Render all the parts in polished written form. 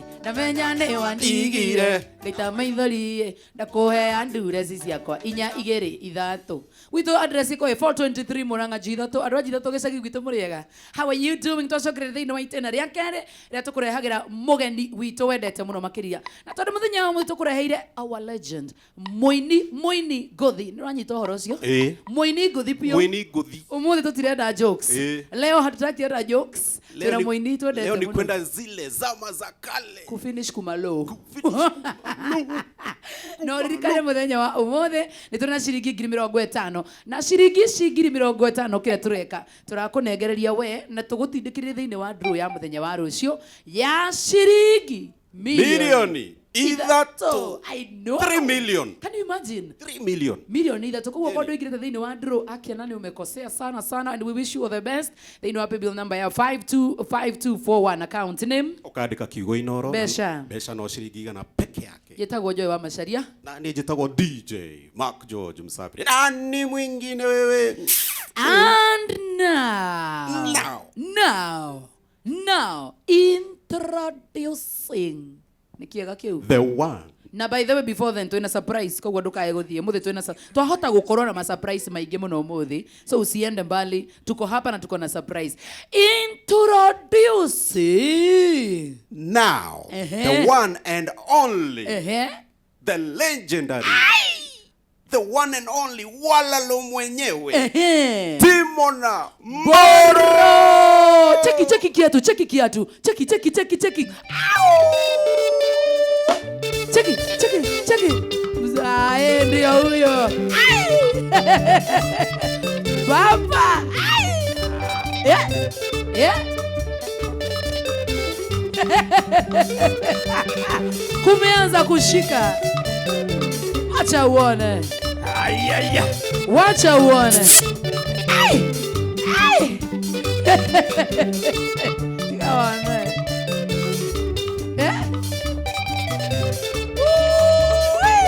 Ndamenya nĩ wandigire ngaita maithori ndakũhea ndureci ciakwa inya igĩrĩ ithatũ gwitũ address iko 423 Murang'a G3 andũ a G3 gĩcagi gwitũ mũrĩega. How are you doing? Twacokereria thĩinĩ wa itĩna rĩa kerĩ rĩrĩa tũkũrehagĩra mũgeni witũ wendete mũno makĩria, na tondũ mũthenya wa ũmũthĩ tũkũreheire our legend, mũini mũini ngũthi. Nĩ ũranyita ũhoro ũcio? Ĩĩ. Mũini ngũthi biũ. Mũini ngũthi. Ũmũthĩ tũtirenda jokes. Ĩĩ. Leo hatutakienda jokes. Leo Twĩna ni- mũini twendete leo ni mũno. kwenda zile zama za kale. Kufinish kumalo. No ririkane muthenya wa umuthi nĩ tũrĩ na ciringi 50,000, na ciringi ici 50,000 kĩrĩa tũreka tũrakũnengereria we na tũgũtindĩkĩrĩrie thĩinĩ wa draw ya mũthenya wa rũciũ ya ciringi 3 million. I know. 3 million. Can you imagine? 3 million. 3 milioni. Koguo kwa ndũingĩrĩte thĩinĩ wa draw akiana nĩ umekosea sana sana, and we wish you all the best thĩinĩ wa paybill number ya 525241, account name Ũkandĩka kiugo Inoro. Mbeca. Mbeca no ciringi 100 peke yake. Njĩtagwo Joy wa Macharia. Na niĩ njĩtagwo DJ Mark George Msafiri. Nani mwingine wewe? And now, Now. now, now, introducing. Nĩ kĩega kĩu? The one. Na by the way, before then twina surprise, koguo ndukae guthie muthi. Twina twahota gukorwo na ma surprise maingi muno umuthi, so usiende mbali, tuko hapa na tuko na surprise. Introducing Now, Ehe. the one and only, the legendary, the one and only Walalo mwenyewe, Timona Mboro. Bro! Cheki, cheki kiatu, cheki kiatu, cheki, cheki, cheki, cheki. Au! Cheki, cheki, cheki. Mzae ndio huyo. Ai! Baba. Ai! Yeah. Kumeanza kushika. Wacha uone. Ayaya. Wacha uone. Ai! Ai! Tiga wane. Eh? Woo!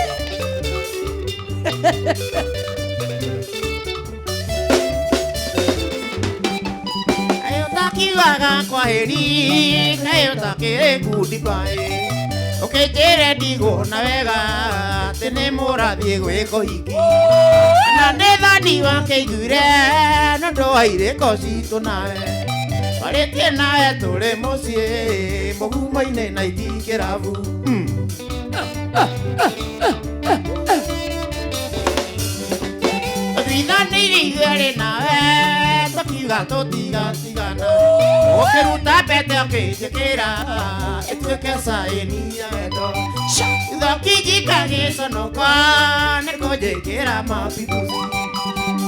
Kaĩ ũtakiugaga kwa heri, kaĩ ũtakĩrĩ goodbye, ũkĩnjĩre ndigũona wega atĩ nĩ mũrathiĩ gwĩka ũhiki, na nĩ thani wakĩiguire nĩ ũndũ wa irĩko citũ nawe warĩtie nawe tũrĩ mũciĩ mũgumo-inĩ na itikĩrabu. Tũtuithanĩirie ithuerĩ nawe tũkiuga tũtigatigana, ũkĩruta pete ũkĩnjĩkĩra ĩtuĩke caĩni ya wendo, thokijika gĩconoka nĩ kũnjĩkĩra mabithuci,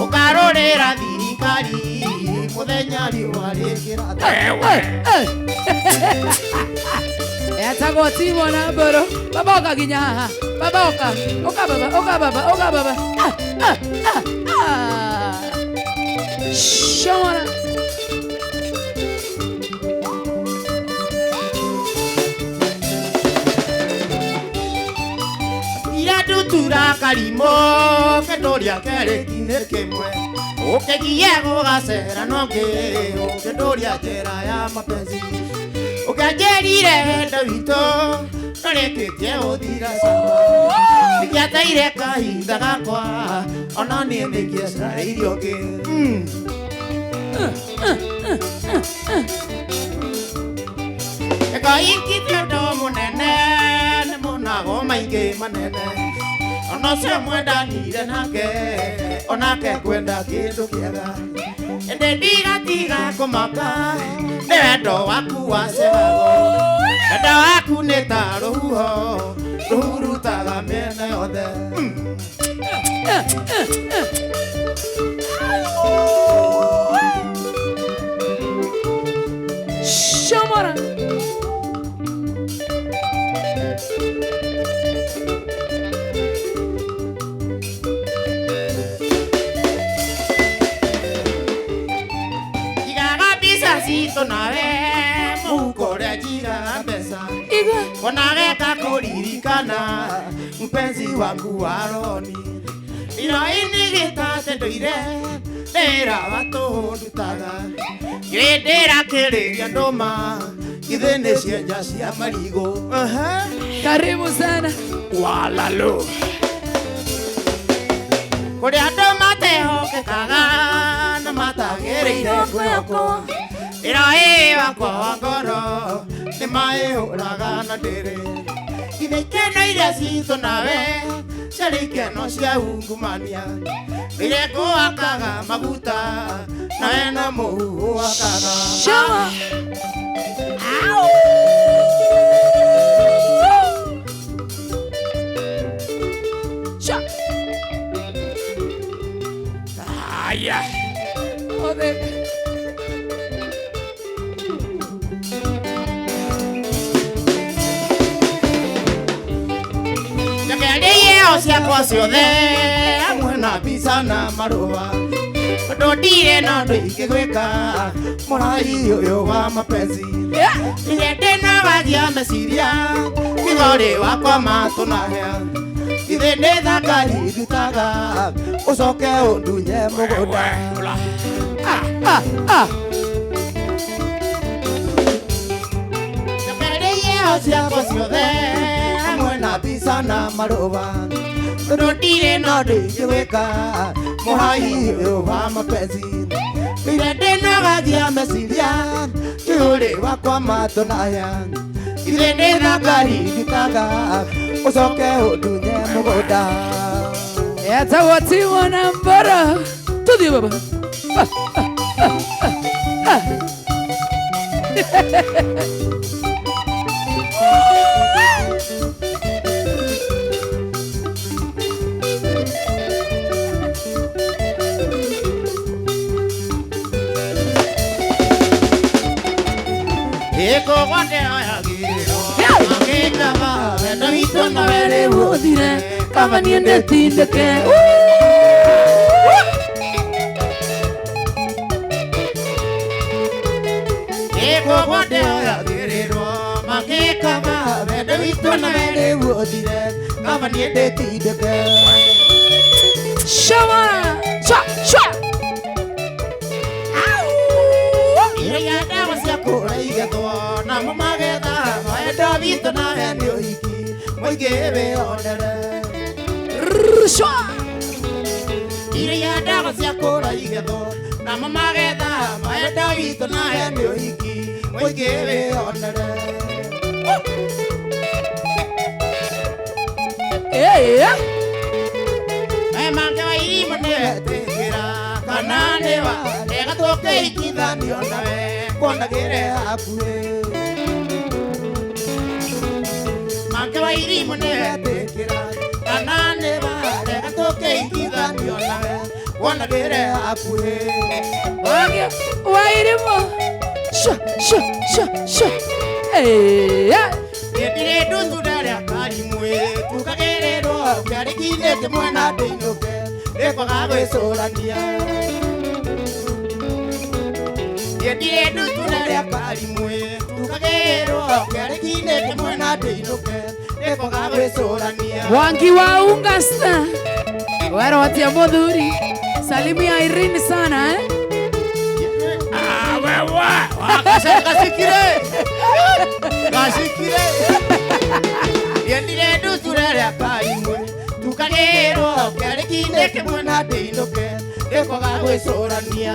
ũkarũrĩra thirikari mũthenya riũa rĩkĩratha. Etagwo Timo na Mboro. Baba, oka nginya haha. Baba, oka. Oka baba, oka baba, oka baba. Ah, ah, ah, ah. Shona. Ira ndutura karimũ kĩndũria kerĩ-inĩ kĩmwe, ũkĩgiye gũgacera nongĩ, ũkĩndũria njĩra ya mapenzi, ũkĩanjĩrire wendo witũ ndũrĩkĩtie gũthira cama, nĩngĩateire kahinda gakwa ona niĩ nĩngĩecarĩirie ũngĩ. Ĩkoiki ti ũndũ mũnene, nĩ mũnago maingĩ manene, ona ũcio mwendanire nake onake kwenda kĩndũ kĩega, ĩndĩ ndigatiga kũmaka nĩ wendo waku wacegago. Wendo waku nĩ ta rũhuho rũhurutaga mĩena yothe. Shomora. Njigaga mbica citũ nawe mũhuko ũrĩa njigaga mbeca. Iga. Onageka kũririkana mpenzi wangu wa roni iroini gĩtate ndũire ndĩra watũndutaga ngĩndĩra kĩrĩria ndũma. Githĩ nĩ cienja cia marigũ. Karibu sana. Walalo. Kũrĩ andũ matehokekaga na matagĩrĩire kwĩhokwo. Ĩra ĩ wakwa wa ngoro nĩ maĩhũraga na ndĩrĩ. Githĩ ikeno iria citũ nawe ciarĩ ikeno cia ungumania. Rĩrĩa ngũhakaga maguta nawe no mũhu ũhakaga. Shawa. Sha. Aya. Othe. Njokeria iheo ciakwa ciothe hamwe na mbica na marũa. Tondũ ndirĩ na ũndũ ingĩgwĩka mũrai ũyũ wa mapenzi. Yeah. Rĩrĩa ndĩna wagia meciria kĩgorĩ wakwa matũnahĩa. Githĩ nĩ thakari ndutaga ũcoke ũndunye mũgũnda. Ah, ah, ah. Njokeria iheo ciakwa ciothe hamwe na mbica na marũa. Tondũ ndirĩ na ũndũ ingĩgwĩka mũhai ũyũ wa mapenzi. Rĩrĩa ndĩna wagia meciria kĩũrĩ wakwa matũnahĩa. Githĩ nĩ thakari ndutaga ũcoke ũndunye mũgũnda. Etagwo Timo na Mboro. Tuthiĩ baba. Ah, ah, ah, ah, ah. Ũthire kaba niĩ ndĩtindĩke. Shawa. Shwa, shwa. Au. Rrrr, Shwa. Iria ndawa cia kũra igethwo namo magetha maenda witũ nawe nĩ ũhiki mũingĩ wĩonere. Eh, eh. We mange wa irimũ nĩwetĩkĩra kana nĩwa rega tũkĩhikithanio nawe kuonagĩre hakuhĩ. Mange wa irimũ nĩwetĩkĩra kana nĩwa rega tũkĩhikithanio nawe kuonagĩre hakuhĩ. Wage wairimo. Shwa, shwa, shwa, shwa. Eh, eh. Ndirĩ nduthu rĩa karimwe tukagĩrĩrwo kĩarĩkinĩte mwena ndĩinũke nĩkwaga gwĩcũrania. Ndirĩ nduthu rĩa karimwe tukagĩrĩrwo kĩarĩkinĩte mwena ndĩinũke nĩkwaga gwĩcũrania. Wangi wa Ungasta. Wero watia muthuri. Salimi ya Irene sana eh. Ah, wewe. Gacikire. Gacikire. Ndirĩ nduthu rĩa karimwe tukagĩrwo kĩarĩkinĩte mwena ndĩinũke nĩkwaga gwĩcũrania.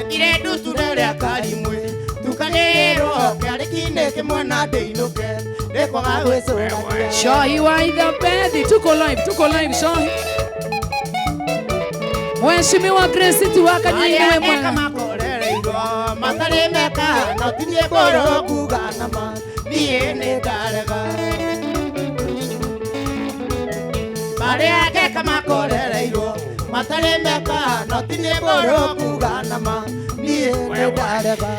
Ndirĩ nduthu rĩa karimwe tukagĩrwo kĩarĩkinĩte mwena ndĩinũke nĩkwaga gwĩcũrania. Shahi wa Idhabethi, tuko live, tuko live Shahi. Mheshimiwa Grace Tiwaka nyinyi we Eka mwega. makorereirwo matarĩ meka no ti niĩ ngorwo kuga nama niĩ nĩ ndarega. Marĩa ngeka makorereirwo matarĩ meka no ti niĩ ngorwo kuga nama niĩ nĩ ndarega.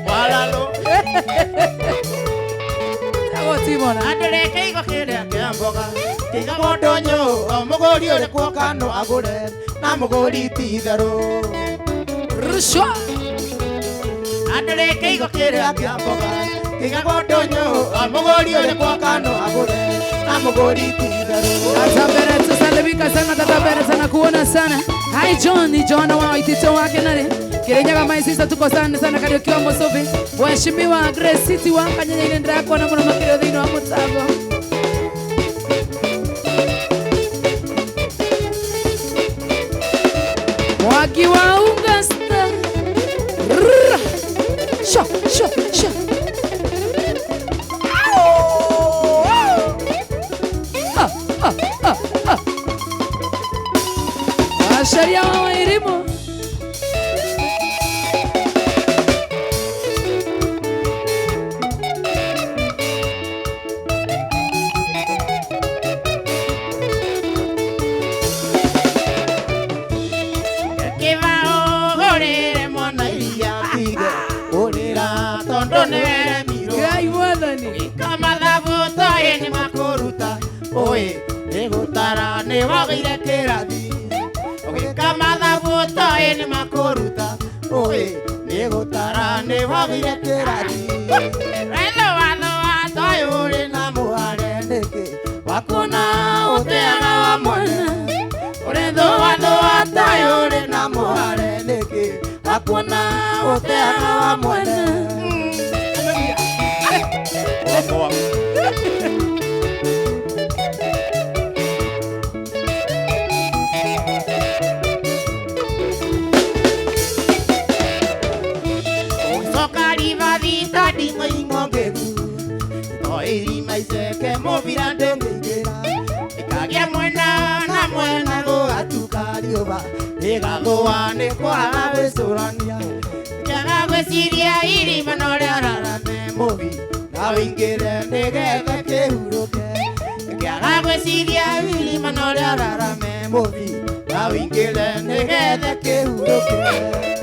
Walalo. Tagwo Timona. Andũ reke igo kĩrĩa kĩa mboga kĩigagwo ndũnyũ o mũgũri ũrĩkũ oka no agũre na mũgũri ti itherũ. Rushwa. Andũ reke igo kĩrĩa kĩa mboga Tigagwo ndũnyũ mũgũri ũrĩ kwa kano agũre na mũgũri ti itherũ. Tata Beretta salimika sana Tata Beretta na kuona sana. Hi John, ni John wa itito wake nare. Kirinyaga my sister tuko sana sana Kariuki wa Musubi. Mheshimiwa Grace City wa Kanyanya ile ndira kuona muno makirio thĩinĩ wa mutambo. Mwaki wa Ungasta. Rrrr. Sho, sho, sho. Ah, ah, ah, ah. Washaria wa Wairimu. Kĩbao ũgũrĩre mwana iria tige ũrĩra tondũ nĩweremirwo. Ngai mwathani. Kamathabu toĩ nĩ makũruta ũĩ nĩgũtara nĩwagĩire kĩrathi. Ũgĩka mathabu toĩ nĩ makũruta ũĩ nĩgũtara nĩwagĩire kĩrathi. Wetho watho wa toĩ ũrĩ na mũhare nĩkĩ wakuona ũteaga wa mwana. Ũretho watho wa toĩ ũrĩ na mũhare nĩkĩ wakuona ũteaga wa mwana. Wako Ũgĩcoka ribathi ta nding'oing'o ngĩgu to irima iceke mũbira ndũngĩingĩra ĩkagĩa mwena na mwena gũgatuka riũa rĩgathũa nĩ kwaga gwĩcũrania kĩaga gwĩciria irima no rĩararame mũbi na wĩingĩre nĩgetha kĩhurũke kĩaga gwĩciria irima no rĩararame mũbi na wĩingĩre nĩgetha kĩhurũke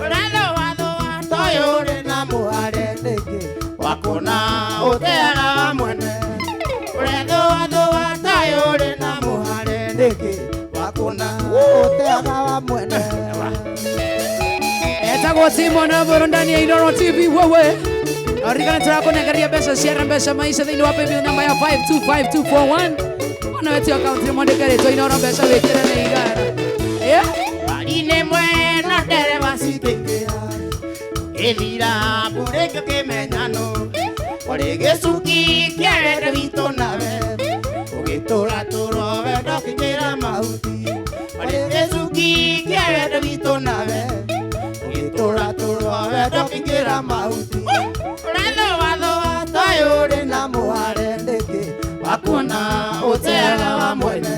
ũratho watho wa toyũ ũrĩ na mũhare nĩkĩ wakuona ũteaga wa mwene ũretho watho wa toyũ ũrĩ na mũhare nĩkĩ wakuona ũteaga wa mwene. Etagwo Timo na Mburu ndani ya Inooro TV wewe. Aririkana turakunengeria mbeca ciara mbeca maisha thĩinĩ wa paybill namba ya 525241. Ona wetio akaunti mwandĩke rĩtwa Inooro mbeca wĩkĩre na igana. Yeah. Bari-inĩ mwena ndereba cingĩingĩra ĩthira mbura kĩmenyano ũrĩ gĩcuki kĩa wendo witũ nawe ũgĩtũratũra wendo ũkĩingĩra mahuti ũrĩ gĩcuki kĩa wendo witũ nawe ũgĩtũratũra wendo ũkĩingĩra mahuti ũretho watho wa toyũ ũrĩ na mũhare nĩkĩ wakuona ũteaga wa mwene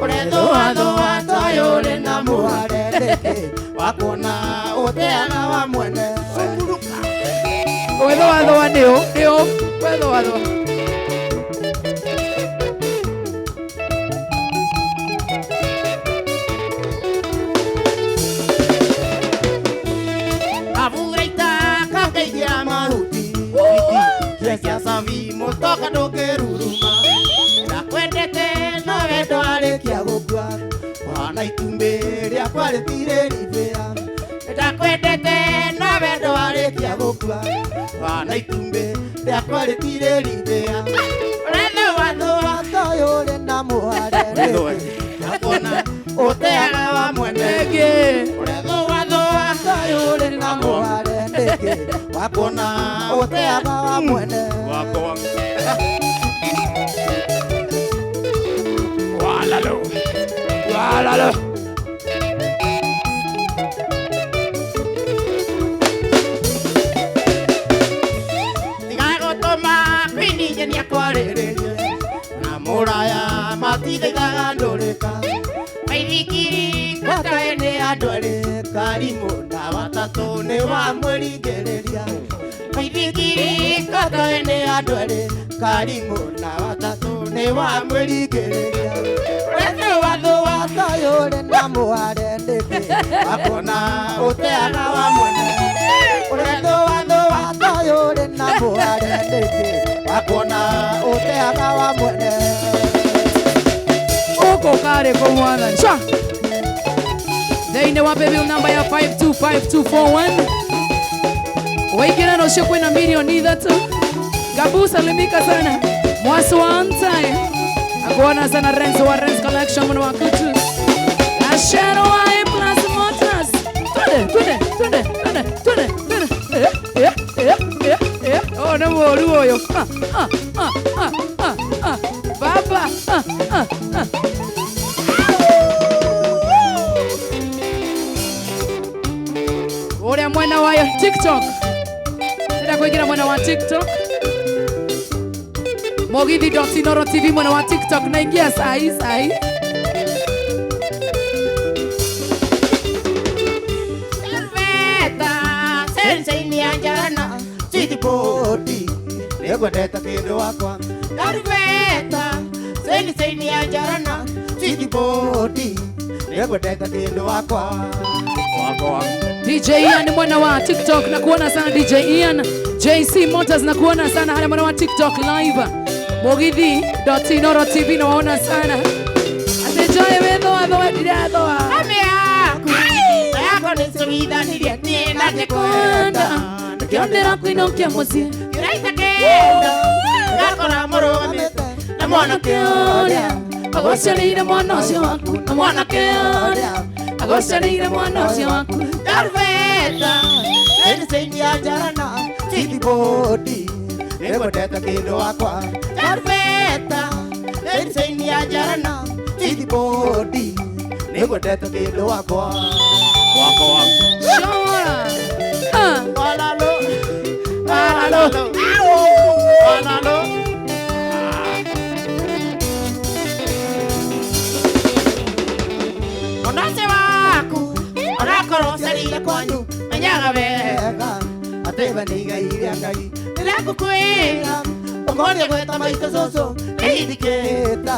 ũretho watho wa toyũ ũrĩ na mũhare nĩkĩ wakuona ũteaga wa mwene. Wetho watho wa nĩũ nĩũ wetho watho. Aburaita kakaigĩra mahuti cia cabi mũtoka ndũngĩruruma ndakwendete no wendo arĩkia gũkua ũhana itumbĩ rĩakwa rĩtirĩ ribĩa ndakwendete no wendo arĩkia gũkua ũhana itumbĩ rĩakwa rĩtirĩ ribĩa ũretho watho wa toyũ ũrĩ na mũhare nĩkĩ wakuona ũteaga wa mwene Nĩkĩ? ũretho watho wa toyũ ũrĩ na mũhare nĩkĩ wakuona ũteaga wa mwene. Wako Walalo. Walalo. Tigagũtũma kwĩningenia kwarĩrĩrie na mũraya matithaithaga ndũrĩka maithikiri katae nĩ andũ erĩ karimũ na watatũ nĩ wamwĩringĩrĩria maithikiri katae nĩ andũ erĩ karimũ na watatũ nĩ wamwĩringĩrĩria ũretho watho wa toyũ ũrĩ na mũhare nĩkĩ wakuona ũteaga wa mwene ũretho watho wa toyũ ũrĩ na mũhare nĩkĩ wakuona ũteaga wa mwene. Uko kare kwa mwathani. Sha. Thĩinĩ wa paybill namba ya 525241. Waingĩra na ũcio kwĩna mirioni ithatũ. Gabu salimika sana. Mwasi wa Antai. Akuona sana Renzo wa Renzo Collection mwana wa kutu. Ashero wa A Plus Motors. Twende, twende, twende, twende, twende, twende. Eh, eh, eh, eh, eh. Oh, no, no, no, ah, ah, ah, ah, ah, ah. Baba, ah, ah, ah. Ore mwana wa TikTok. Tena kuingira mwana wa TikTok. Mugithi.Inooro TV mwana wa TikTok naingia sahi sahi. Sitipoti nĩngwendete kĩndũ wakwa Darubeta seini seini ya njarana Sitipoti nĩngwendete kĩndũ wakwa Wakwa. DJ Ian mwana wa TikTok na kuona sana DJ Ian. JC Motors na kuona sana haya mwana wa TikTok live. Mugithi.Inooro TV na waona sana. Atejoe wetho atho ndirathoa. Ame yaku yako nĩcũgithanirie niĩ na ngĩkwenda Ndĩra kwinũkia mũciĩ. Kĩraita kenda ngakora mũrũgamĩte na mwanake ũrĩa Agocereire mwana ũcio waku na mwanake ũrĩa agocereire mwana ũcio waku. Darubeta seini seini ya njarana Sitipoti nĩngwendete kĩndũ wakwa Darubeta seini seini ya njarana Sitipoti nĩngwendete kĩndũ wakwa Wakwa. Shora. Ah. Walalo walalo walalo Onase waku onakorwo ũcarĩire kwanyu menyaga wega atĩ we nĩ igai rĩa Ngai ndĩrakũkwĩra ũkoria gweta maitũ cũcũ nĩ indikĩta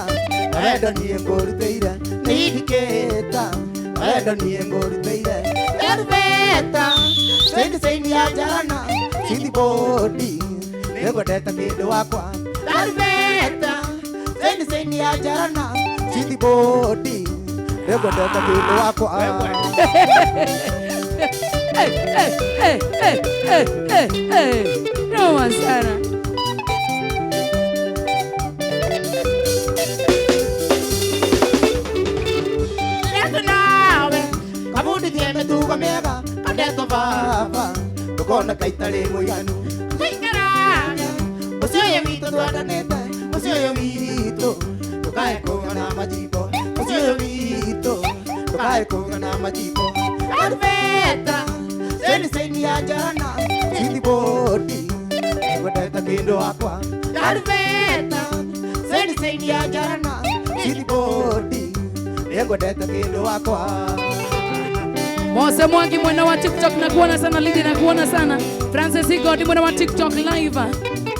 na wendo niĩ ngũrutĩire nĩ indikĩta na wendo niĩ ngũrutĩire Darubeta seini seini ya njarana Sitipoti nĩngwendete kĩndũ wakwa Darubeta seini seini ya njarana Sitipoti nĩngwendete kĩndũ wakwa. Hey, hey, hey, hey, hey, hey, hey. Noma sana. Ndeto nawe kabundithie mĩtugo mĩega kandeto baba ndũkona kaitarĩ mũiganu tũikarage mũciĩ ũyũ witũ twendanĩte mũciĩ ũyũ witũ ndũkae kũgana majimbo mũciĩ ũyũ witũ ndũkae kũgana majimbo Darubeta seini seini ya njarana Sitipoti nĩngwendete kĩndũ wakwa Darubeta seini seini ya njarana Sitipoti nĩngwendete kĩndũ wakwa. Mose Mwangi mwana wa TikTok na kuona sana Lidi na kuona sana Francis Igodi mwana wa TikTok live.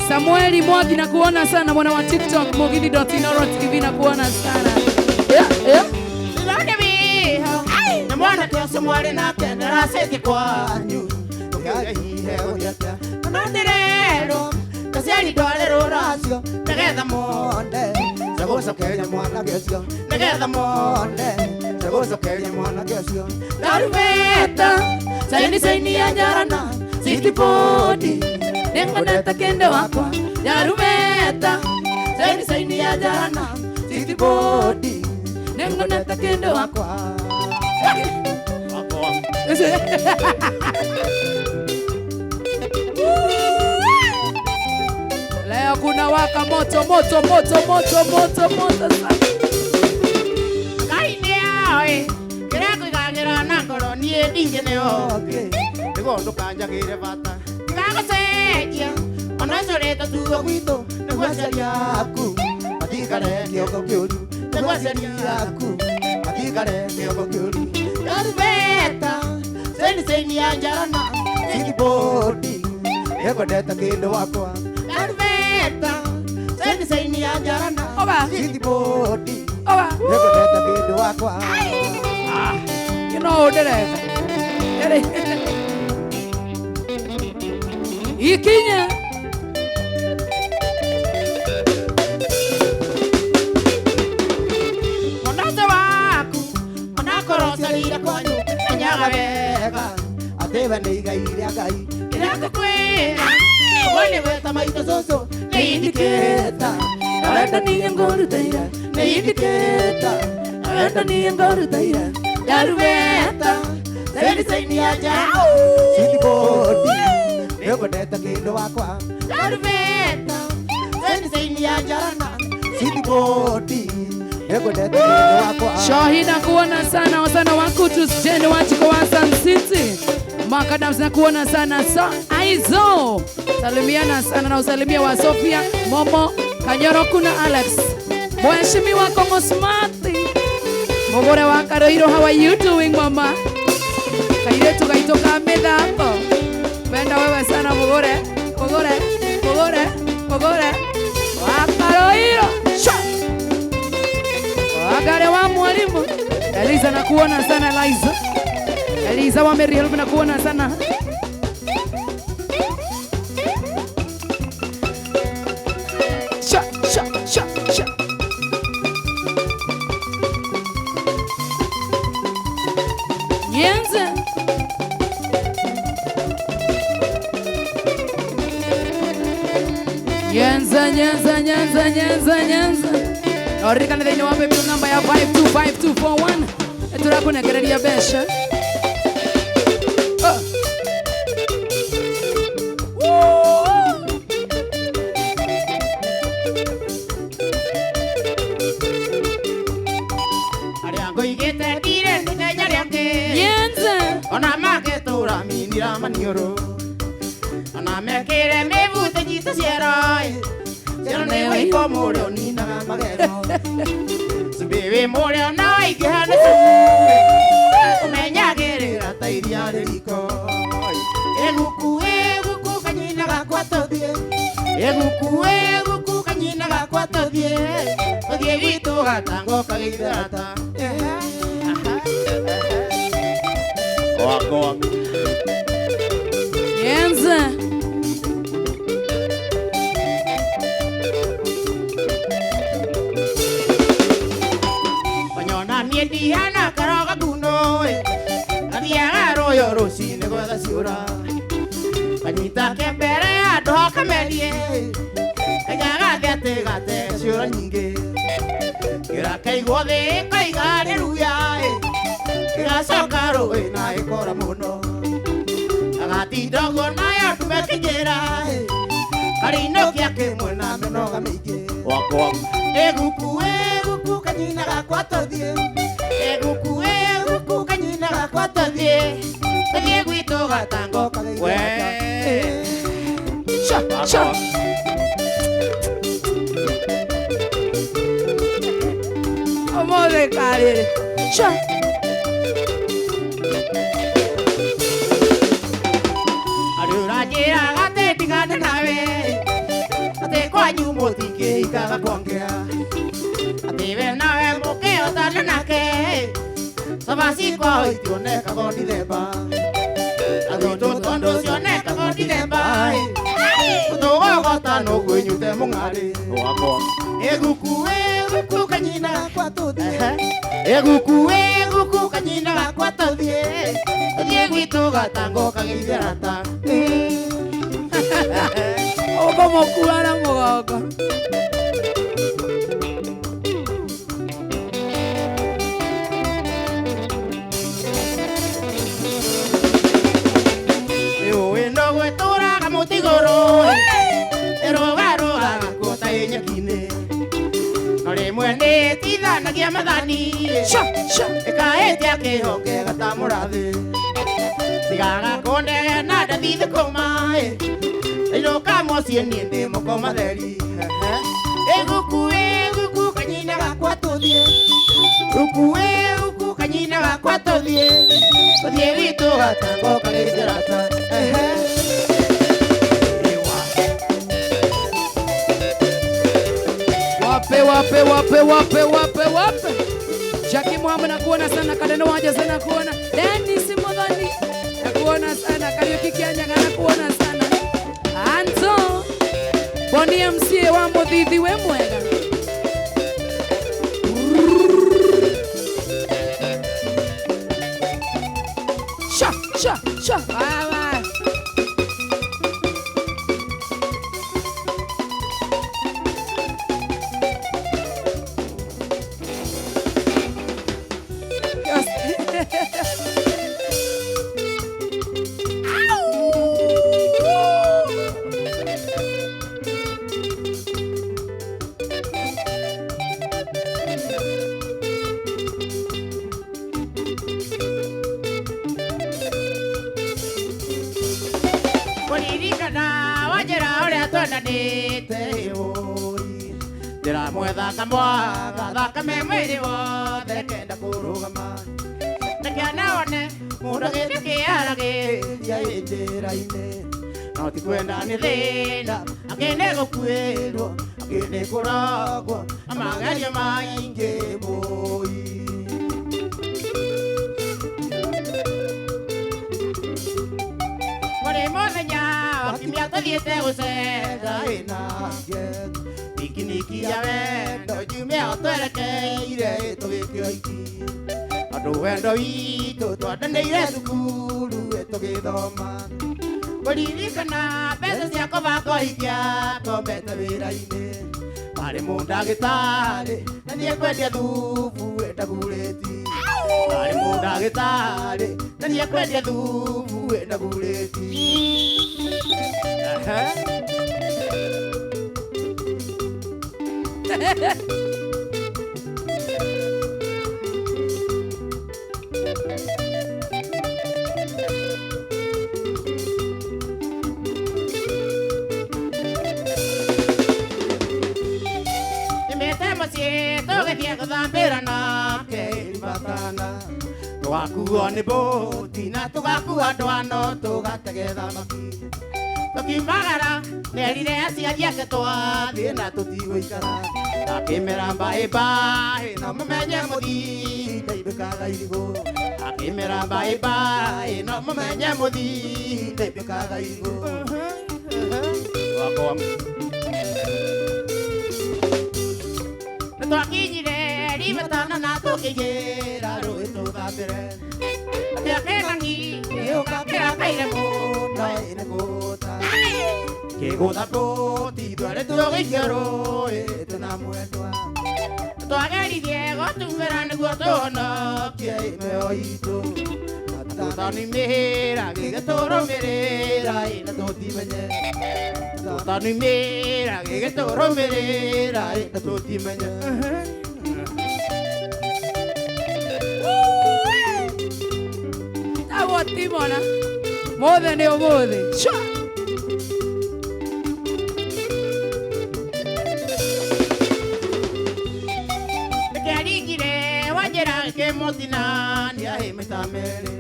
Samueli Mwangi na kuona sana mwana wa TikTok Mugithi.Inooro TV na kuona sana. Yeah, yeah. Ndĩrona wĩho na mwanake ũcio mwarĩ nake ndaracetie kwanyu no ndĩrerwo ndaciari ndware rũracio nĩgetha mone gũcokeria mwanake ũcio nĩgetha mone gũcokeria mwanake ũcio Darubeta Saini saini ya njarana Sitipoti nĩngwendete kĩndũ wakwa Darubeta seini seini ya njarana Sitipoti nĩngwendete kĩndũ wakwa. Wakwa. Leo kuna waka moto moto moto moto moto moto sana. Ngai nĩoĩ kĩrĩa ngũigagĩra na ngoro niĩ ndingĩnĩoke nĩguo ndũkanjagĩre bata ndigagũcenjia ona ũcorĩte tuo gwitũ nĩguo aciari aku matikare kĩongo kĩũru nĩguo aciari aku matikare kĩongo kĩũru Darubeta seini seini ya njarana Sitipoti nĩngwendete kĩndũ wakwa Darubeta seini seini ya njarana Oba. Sitipoti Oba. nĩngwendete kĩndũ wakwa. You know ndereba. Ikinya. Onase waku onakorwo ũcarĩire kwanyu menyaga wega atĩ we nĩ igai rĩa Ngai kĩrĩa ngũkwĩra Wale weta maitũ cũcũ nĩ indicator. Na wendo niĩ ngũrutĩire nĩ indicator. Na wendo niĩ ngũrutĩire Darubeta. Saini saini ya njara. Sindi bodi nĩngwendete kĩndũ wakwa Darubeta. Saini saini ya njara. Sindi bodi nĩngwendete kĩndũ wakwa. Shahida kuona sana wasana wakutu jeni wachiko wa Sun City. Makadams na kuona sana sa Aizo. Salimiana sana na usalimia wa Sofia, Momo, Kanyoro kuna Alex. Mheshimiwa Kongo Smart. Mogore wa Karoiro, how are you doing mama? Kairetu gaitoka mithako. Penda wewe sana Mogore, Mogore, Mogore, Mogore. Wa Karoiro. Sha. Wagare wa mwalimu. Eliza nakuona sana Liza. Eliza wa Mary Help nakuona sana. Sha sha sha sha. Nyenze. Nyenza nyenza nyenza nyenza nyenza. Orikana thĩinĩ wa paybill namba ya 525241 tũrakũnengereria mbeca. Arĩa ngũigĩte ndirĩ ithenya rĩangĩ. Nyenze. Ona magĩtũra minira maniũrũ. Ona mekĩre mĩbuto nyitũ ciero. Ciero nĩ wĩiko mũrĩ ũninaga magego. Cumbĩ wĩ mũrĩo no waingĩha nĩ cumbĩ. Ũmenyagĩrĩra ta iria rĩ riko. Ĩguku ĩguku kanyina gakwa tũthiĩ. Ĩguku ĩguku kanyina gakwa tũthiĩ. Tũthiĩ gwitũ gatango kagĩithata. Wako. Nyenze. Onyona niĩ ndihana karoga nguno gathiaga rũyo rũcinĩ gwetha ciũra. Kanyita kembere andũ hakamendie. Kaigaga thĩ atĩ gate ciũra nyingĩ. Kĩra kaigwo thĩ kaiga nĩ ruya. Kĩgacoka rũĩ na ĩkora mũno. Agatinda ũguo nayo ndume kĩingĩra. Karĩinũkia kĩmwe na mĩnoga mĩingĩ. Wako. Ĩguku ĩguku kanyina gakwa tũthiĩ. Ĩguku ĩguku kanyina gakwa tũthiĩ. Tũthiĩ gwitũ gatango We. Sha sha. Ũmũthĩ karĩrĩ. Sha. Arĩ ũranjĩraga atĩ ndigane nawe. Atĩ kwanyu mũtingĩhikaga kwongea. Atĩ we nawe mũkĩhotana nake. Cabaci kwao itionekaga o Dithemba. Agwitũ tondũ cionekaga o Dithemba. Tũgogota nũguo inyuĩte mũng'arĩ. Wako. Ĩguku ĩguku kanyina gakwa tũthiĩ. Ĩguku ĩguku kanyina gakwa tũthiĩ. Tũthiĩ gwitũ gatango kagĩitherata. Ũkũmũkua na mũgongo. Ĩũĩ no gwĩtũraga mũtĩ igũrũ. Ĩrũgarũgaga kuo ta ĩ nyeki-inĩ. No rĩmwe nĩĩtithanagia mathani. Sha sha. Ĩkaĩtia kĩhonge gatamũrathĩ. Tigaga kũndegena ndathiĩ thũkũma. Ĩinũka mũciĩ niĩ ndĩ mũkoma theri. Ĩguku ĩguku kanyina gakwa tũthiĩ. Guku ĩguku kanyina gakwa tũthiĩ. Tũthiĩ gwitũ gatango kagĩitherata. Wape wape wape wape wape wape. Jackie Muhammad nakuona sana, Kadeno waje sana kuona. Dennis Muthoni nakuona sana, Kariuki Kianyaga nakuona sana. Anto Boni MCA wa Muthithi we mwega. Sha sha sha. Bye bye. Kũririkana wanjĩra ũrĩa twendanĩte ĩũi ndĩramwetha kamwaga thakame mwĩrĩ wothe kenda kũrũgama nĩkĩana one mũndũ gĩtĩ kĩaragĩria ĩ njĩra-inĩ no ti kwenda nĩ thĩna angĩ nĩ gũkuĩrwo angĩ nĩ kũrogwo na magerio maingĩ bũi. Kũrĩ mũthenya wakiumia tũthiĩte gũcera ĩnake pikiniki ya wendo jumia twerekeire tũgĩkĩo iki andũ wendo witũ twandanĩire cukuru tũgĩthoma kũririkana mbeca cia kũbanga ũhikia ngombete wĩra-inĩ marĩ mũndagĩtarĩ na niĩ kwendia thubu ndagurĩti marĩ mũndagĩtarĩ na niĩ kwendia thubu ndagurĩti. Nimete mũciĩ tũgĩthiĩ gũthambĩra nake Rimatana tũgakuo nĩ bũti na tũgakua ndwano tũgatege thamaki tũkiumagara nĩerire aciari ake twathiĩ na tũtigũikara akĩmera mbaĩ mbaĩ no mũmenye mũthii ndeithũkaga irigũ akĩmera mbaĩ mbaĩ no mũmenye mũthii ndeithũkaga irigũ. Nĩtwakinyire Rimatana na tũkĩingĩra rũĩ tũthambĩre akĩang'i gĩũka kĩrakaire mũno ĩnĩgũta kĩgũtha bũti twere tũgĩikio rũĩ twĩna mwendwa twageririe gũtumĩra nĩguo tũhonokie mĩoyo itũ tũtanimĩra gĩgĩtũrũmĩrĩra ĩna tũtimenye tũtanimĩra gĩgĩtũrũmĩrĩra ĩna tũtimenye. Timona mothe nĩ ũmũthĩ. Nĩkĩaringire wanjĩra kĩmũtinania ĩ maita merĩ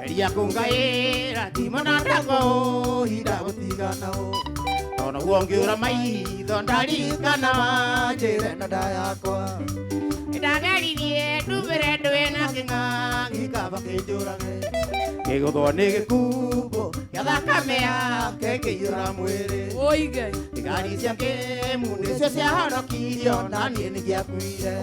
geria kũngaĩra timona ndakwa ũhi ndagũtigana ũ tondũ guo ngĩũra maitho ndarikana wanjĩre na nda yakwa ndageririe ndumĩre ndũĩ na kĩng'ang'i kaba kĩnjũrage kĩgũthwo nĩ gĩkumbo gĩa thakame yake kĩiyũra mwĩrĩ Oi Ngai. Thigari cia kĩmu nĩcio ciahonokirio na niĩ nĩngĩakuire.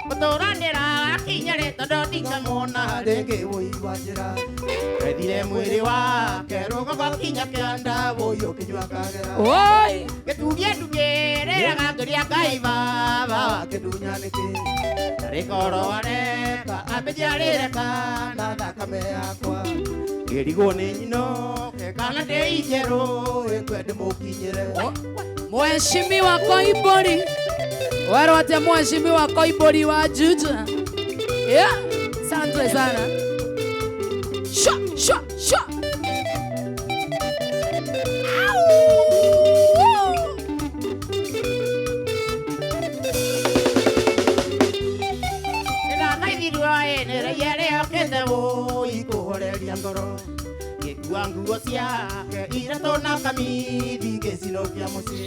Gũtũranĩra akinyare tondũ ndikamuona rĩngĩ wũi wa njĩra ethire mwĩrĩ wake rũgongo kinya kĩanda wũi ũkĩnyua kagera Oi. Gĩtugie ndugĩrĩraga ngĩria Ngai baba wakĩndunya nĩkĩ rĩkorwo areka ambĩnjiarĩre kana thakame yakwa ngĩrigwo nĩ nyinũke kana ndĩ injerũ ĩkwe ndĩmũkinyĩre. Mheshimiwa Koimburi werwo atĩa Mheshimiwa Koimburi wa Juja. Yeah, asante sana. Shwa shwa shwa. Nĩndathaithirwo ĩ nĩ raia ĩrĩa yokĩte wũi kũhoreria ngoro ngĩkua nguo ciake iratũ na kamithi ngĩcinũkia mũciĩ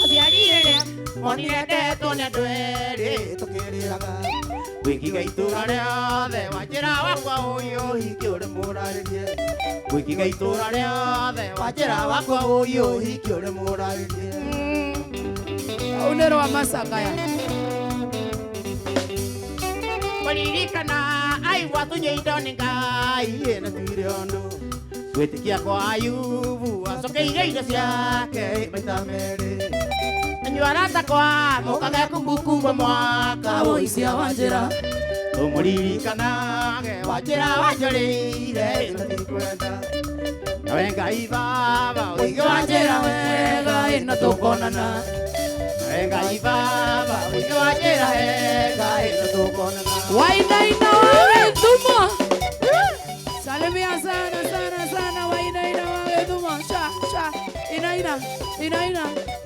aciari rĩrĩa monire ndetwo nĩ andũ erĩ tũkĩrĩraga gwĩkiga itũra rĩothe wanjĩra wakwa ũyũ ũhiki ũrĩ mũrarĩrie gwĩkiga itũra rĩothe wanjĩra wakwa ũyũ ũhiki ũrĩ mũrarĩrie. Rũu nĩ rwa macakaya. Kũririkana aigua tunye indo nĩ Ngai ĩna tuire ũndũ gwĩtĩkia kwa Ayubu acokeire indo ciake maita merĩ inyuĩ arata kwa mũkage kumbukumbu mwaka Wũi cia wanjĩra tũmũririkanage wanjĩra wanjũrĩire ĩna tikwenda nawe Ngai baba ũige wanjĩra wega ĩna tũkonana Ngai baba ũigue wa njĩra Ngai nĩtũkonana. Wainaina wa Gĩthumo. Salimia sana sana sana Wainaina wa Gĩthumo. Sha sha inaina inaina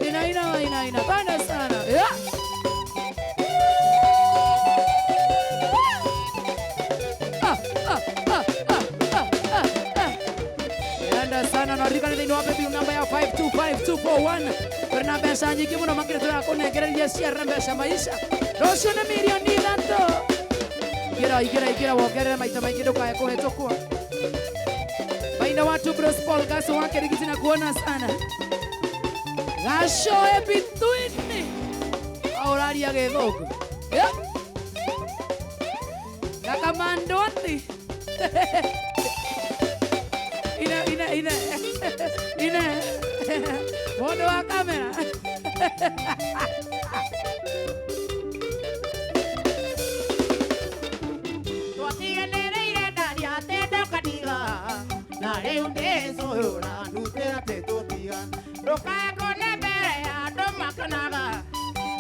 inaina wainaina. Bana sana. Yeah. Ah, ah, ah, ah, ah, ah, ah. Enda sana na rikana thĩinĩ wa paybill namba ya 525241 tũrĩ na mbeca nyingĩ mũno makĩria tũrakũnengereria ciara mbeca maisha rũciũ nĩ mirioni 3. Ingĩra ingĩra ingĩra wongerere maita maingĩ ndũkae kũhetũkwo. Baina watu Bros Paul Gaso wake rigiti na kuona sana Gasho ebituini auraria gĩthũngũ. Yeah. Gakamandoti. Ine ine ine ine mũndũ wa kamera. Twatiganĩrĩire ndaria atĩ ndũkaniga na rĩu ndĩcũyũra ndutĩra atĩ tũtigane ndũkae kũne mbere ya andũ makenaga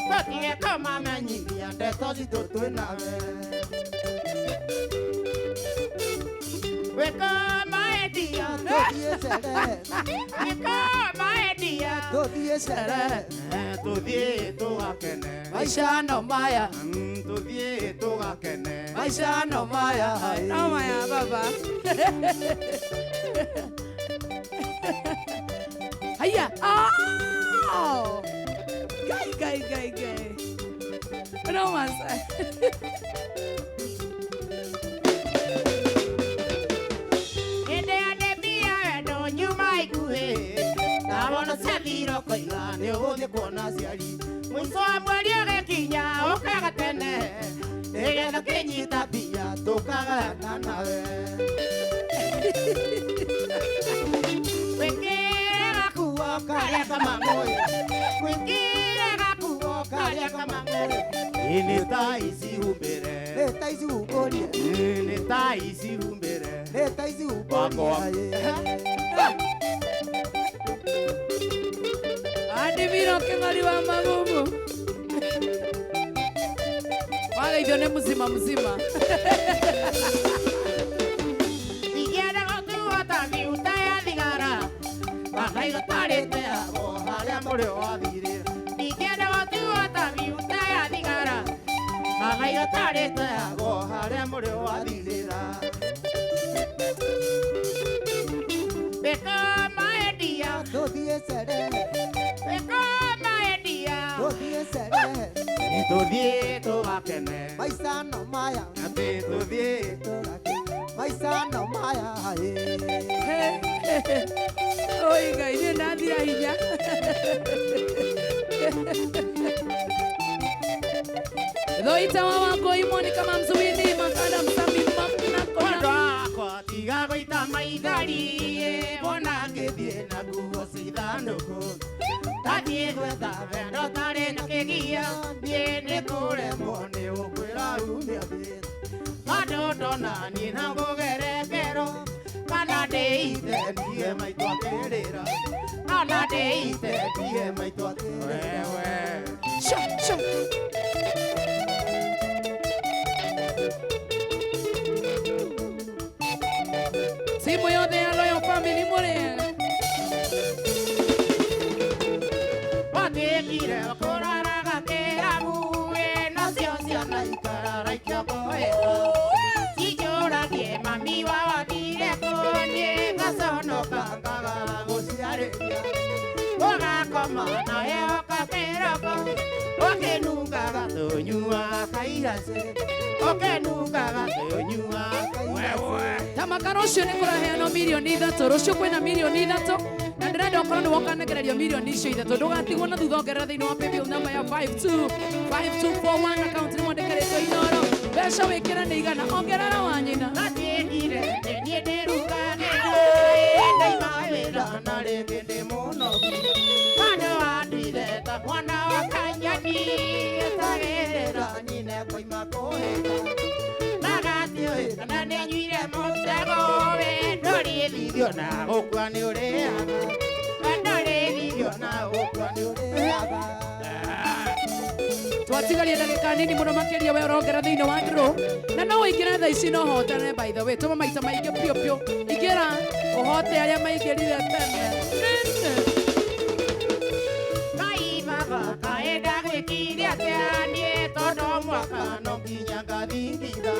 tũtige kũmamenyithia ndeto citũ twĩ nawe. Wĩka maendia Tũthiĩ sherehe. Wĩka maendia Tũthiĩ sherehe. Tũthiĩ tũgakene. Maisha no maya. Tũthiĩ tũgakene. Maisha no maya. No maya baba. Haya. Oh. Gai gai gai gai. No mas. Hĩndĩ ya ndembia wendo nyuma ikuhĩ ndawona ciathira ũkoiga nĩ ũgũthiĩ kuona aciari mũico wa mweri ũgĩkinya ũkaga tene nĩgetha ũkĩnyita mbia tũkagayana nawe. Wĩkĩre gakuo karĩa kamang'ũĩ wĩkĩre gakuo karĩa kamang'ũĩ nĩ ta ici humbĩre Nĩ ta ici humbũrie. nĩ ta ici humbĩre Nĩ ta ici humbũrie. Andimiro kĩng'ori wa magumu. Wageithio nĩ mzima mzima. Ingĩenda gũtuo ta miuta ya thigara kana igotarĩte hago harĩa mũrĩo wathirĩra. Ingĩenda gũtuo ta miuta ya thigara kana igotarĩte hago harĩa mũrĩo wathirĩra. Wĩka maendia Tũthiĩ sherehe. wĩka maendia Tũthiĩ sherehe. Tũthiĩ tũgakene Maica no maya. atĩ tũthiĩ Tũgakene. Maica no maya. Oi Ngai niĩ ndathira hinya. Thoita wa wako imoni kama mzuini makanda msami makna Mwendwa kona. wakwa tiga gũita maithori mbona ngĩthiĩ na nguo cithandũkũ ndathiĩ gwetha wendo tarĩ na kĩgio niĩ nĩ kũremwo nĩ gũkwĩra ume athiĩ tondũ ndona niĩ na ngũgerekero kana ndĩite ndige maitũ akĩrĩra kana ndĩite ndige maitũ akĩrĩra wewe. Sha sha. Simu yothe ya Royal Family mũrĩega. Watuĩkire kũraraga kĩrabu nacio ciana ikarara ikĩokoĩka cinjũragie mami wao athire kũ niĩ ngaconoka ngaga gũciarĩria ũgakoma nawe ũkakĩroko ũkĩnungaga tũnyuaga kairacĩ ũkĩnungaga tũnyuaga wewe. Tamaka rũciũ nĩ kũraheanwo mirioni 3 rũciũ kwĩna mirioni 3 na ndĩrenda ũkorwo nĩ woka nengererio mirioni icio 3 ndũgatigwo na thutha ongerera thĩinĩ wa paybill namba ya 525241 akaunti nĩ mwandĩkĩrĩtwo Inooro mbeca wĩkĩre nĩ igana ongerera wa nyina. Ndatiĩkire nĩ niĩ ndĩrugagĩra ndaima wĩra na rĩngĩ ndĩ mũnogu mwana wanduire ta mwana wa kanyoni etagĩrĩra nyina koima kũhĩta nagatiũĩ kana nĩanyuire mũtego we ndũrĩthithio na gũkua nĩ ũrĩaga we ndũrĩthithio na gũkua nĩ ũrĩaga. Twatigaria ndagĩka nini mũno makĩria we ũrongera thĩinĩ wa draw. Na no ũingĩre thaa ici no ũhotane by the way. Tũma maita maingĩ piũ piũ. Ingĩra ũhote arĩa maingĩrire tene. Nene. Ngai baba kaenda gwĩkire atĩa niĩ tondũ mwaka no nginya ngathingitha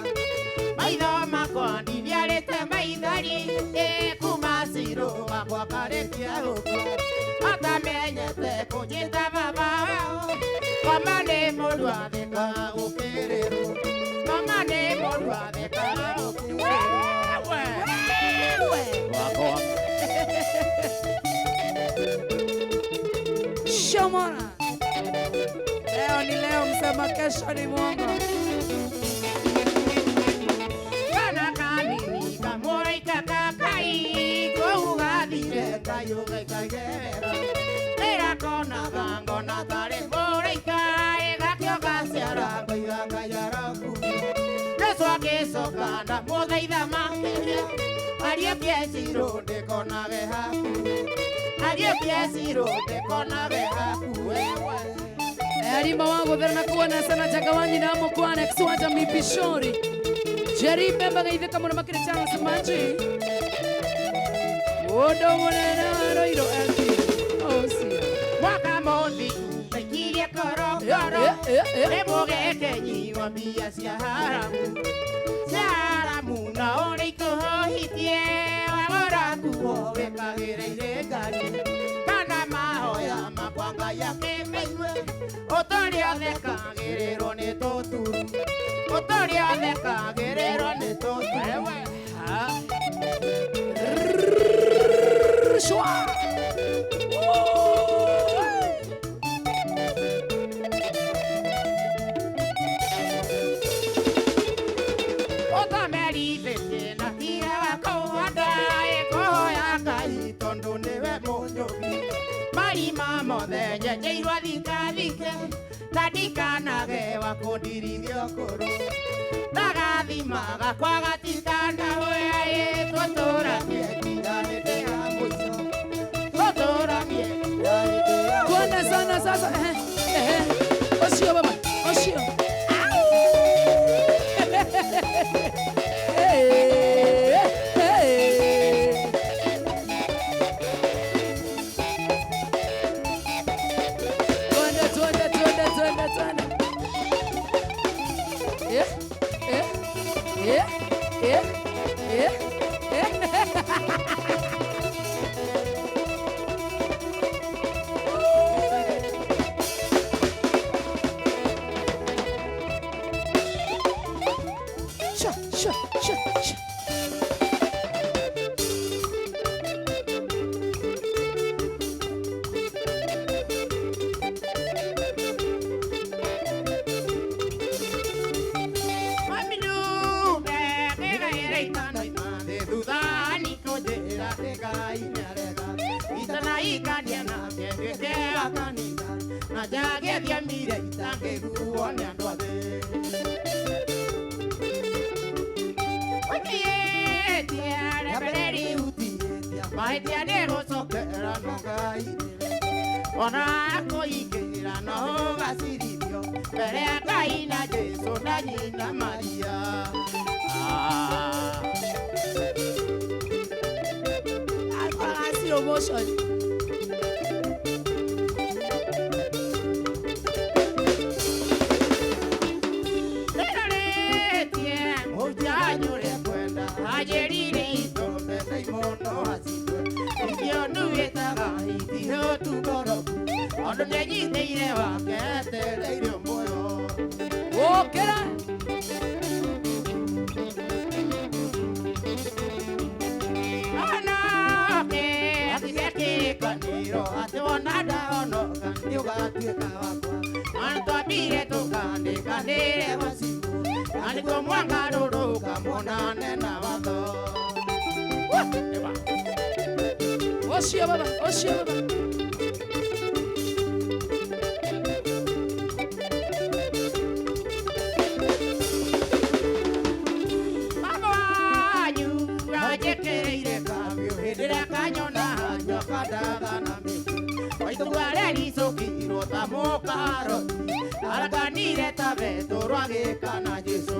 maitho makwa ndithiarĩte maithori ĩ kuma cirũ wakwa karĩkia gũkua atamenyete kũnjĩta baba wao koma nĩ mũndũ atheka gũkĩrĩrwo koma nĩ mũndũ atheka gũkĩrĩrwo Wakwa. Shomora. Leo ni leo, msema kesho ni mwongo. Kana kanini kamũraika kakai kũu gathire kayũ gaikaigera ndĩrakonaga ngona tarĩ mũraika ĩgakĩo gaciara ngaiga ngaiara nguo Jesũ agĩcoka ndamũthaitha makĩria ariũkie cirũ ndĩkonage hakuhĩ ariũkie cirũ ndĩkonage hakuhĩ we. Arima wangu thera na kuona sana jagawanyi na mukwane kiswanja mipishori. Jerry Bemba gaitheka muno makire Charles Manji. Wodo munene wa Roiro LP. Ocio. Mwaka mũthiru ndaikirie korokoro nĩ mũgekenyi wa mbia cia haramu cia haramu na ũrĩa ikũhũhitie wagũra nguo wĩkagĩra irĩ ngari kana mahoya makwa Ngai akĩmaigue ũtũrĩa ũthekagĩrĩrwo nĩ tũturu ũtũrĩa ũthekagĩrĩrwo nĩ tũturu. Shwa. Ũtamerithĩtie na tiga wa kũhanda ĩkũhoya Ngai tondũ nĩwe mũnyũmbi marima mothe nyenjeirwo thikathike na ndikanage wa kũndirithia ũkũrũ ndagathimaga kwa gatikanahoya ĩ tũtũranie nginya hĩndĩ ya mũico tũtũranie nginya hĩndĩ ya Tuende sana sasa. Ehe, ehe. Ocio baba, ocio. Hey, hey. Tuende, tuende, tuende, tuende, tuende. Eh, eh, eh, eh, eh, eh. Sha, sha, sha, sha. Ona kũingĩra no ũgacirithio mbere ya Ngai na Jesũ na nyina Maria. Ah, slow motion. Ndĩrorĩtie mũhunjia ũrĩa kwenda anjĩrire itũme ndaimono acitwe ingĩonu wĩtaga itihũtu ngoroku tondũ nĩanyitĩire wake etereire muoyo. Ũkĩra. Onoke atige kĩrĩkanĩro atĩ wona ndahonoka nĩũgatuĩka wakwa na twambire tũkandĩkanĩre gwacibu na nĩguo mwangarũrũka monane na watho. Ocio baba, ocio baba. Baba wanyu anjĩkĩrĩire kambiũ hĩndĩ ĩrĩa kanyona nyoka ndathana mĩtĩ maitũguo arericũkirwo ta ta mũkaroti arakanire ta Petero agĩkana Jesũ.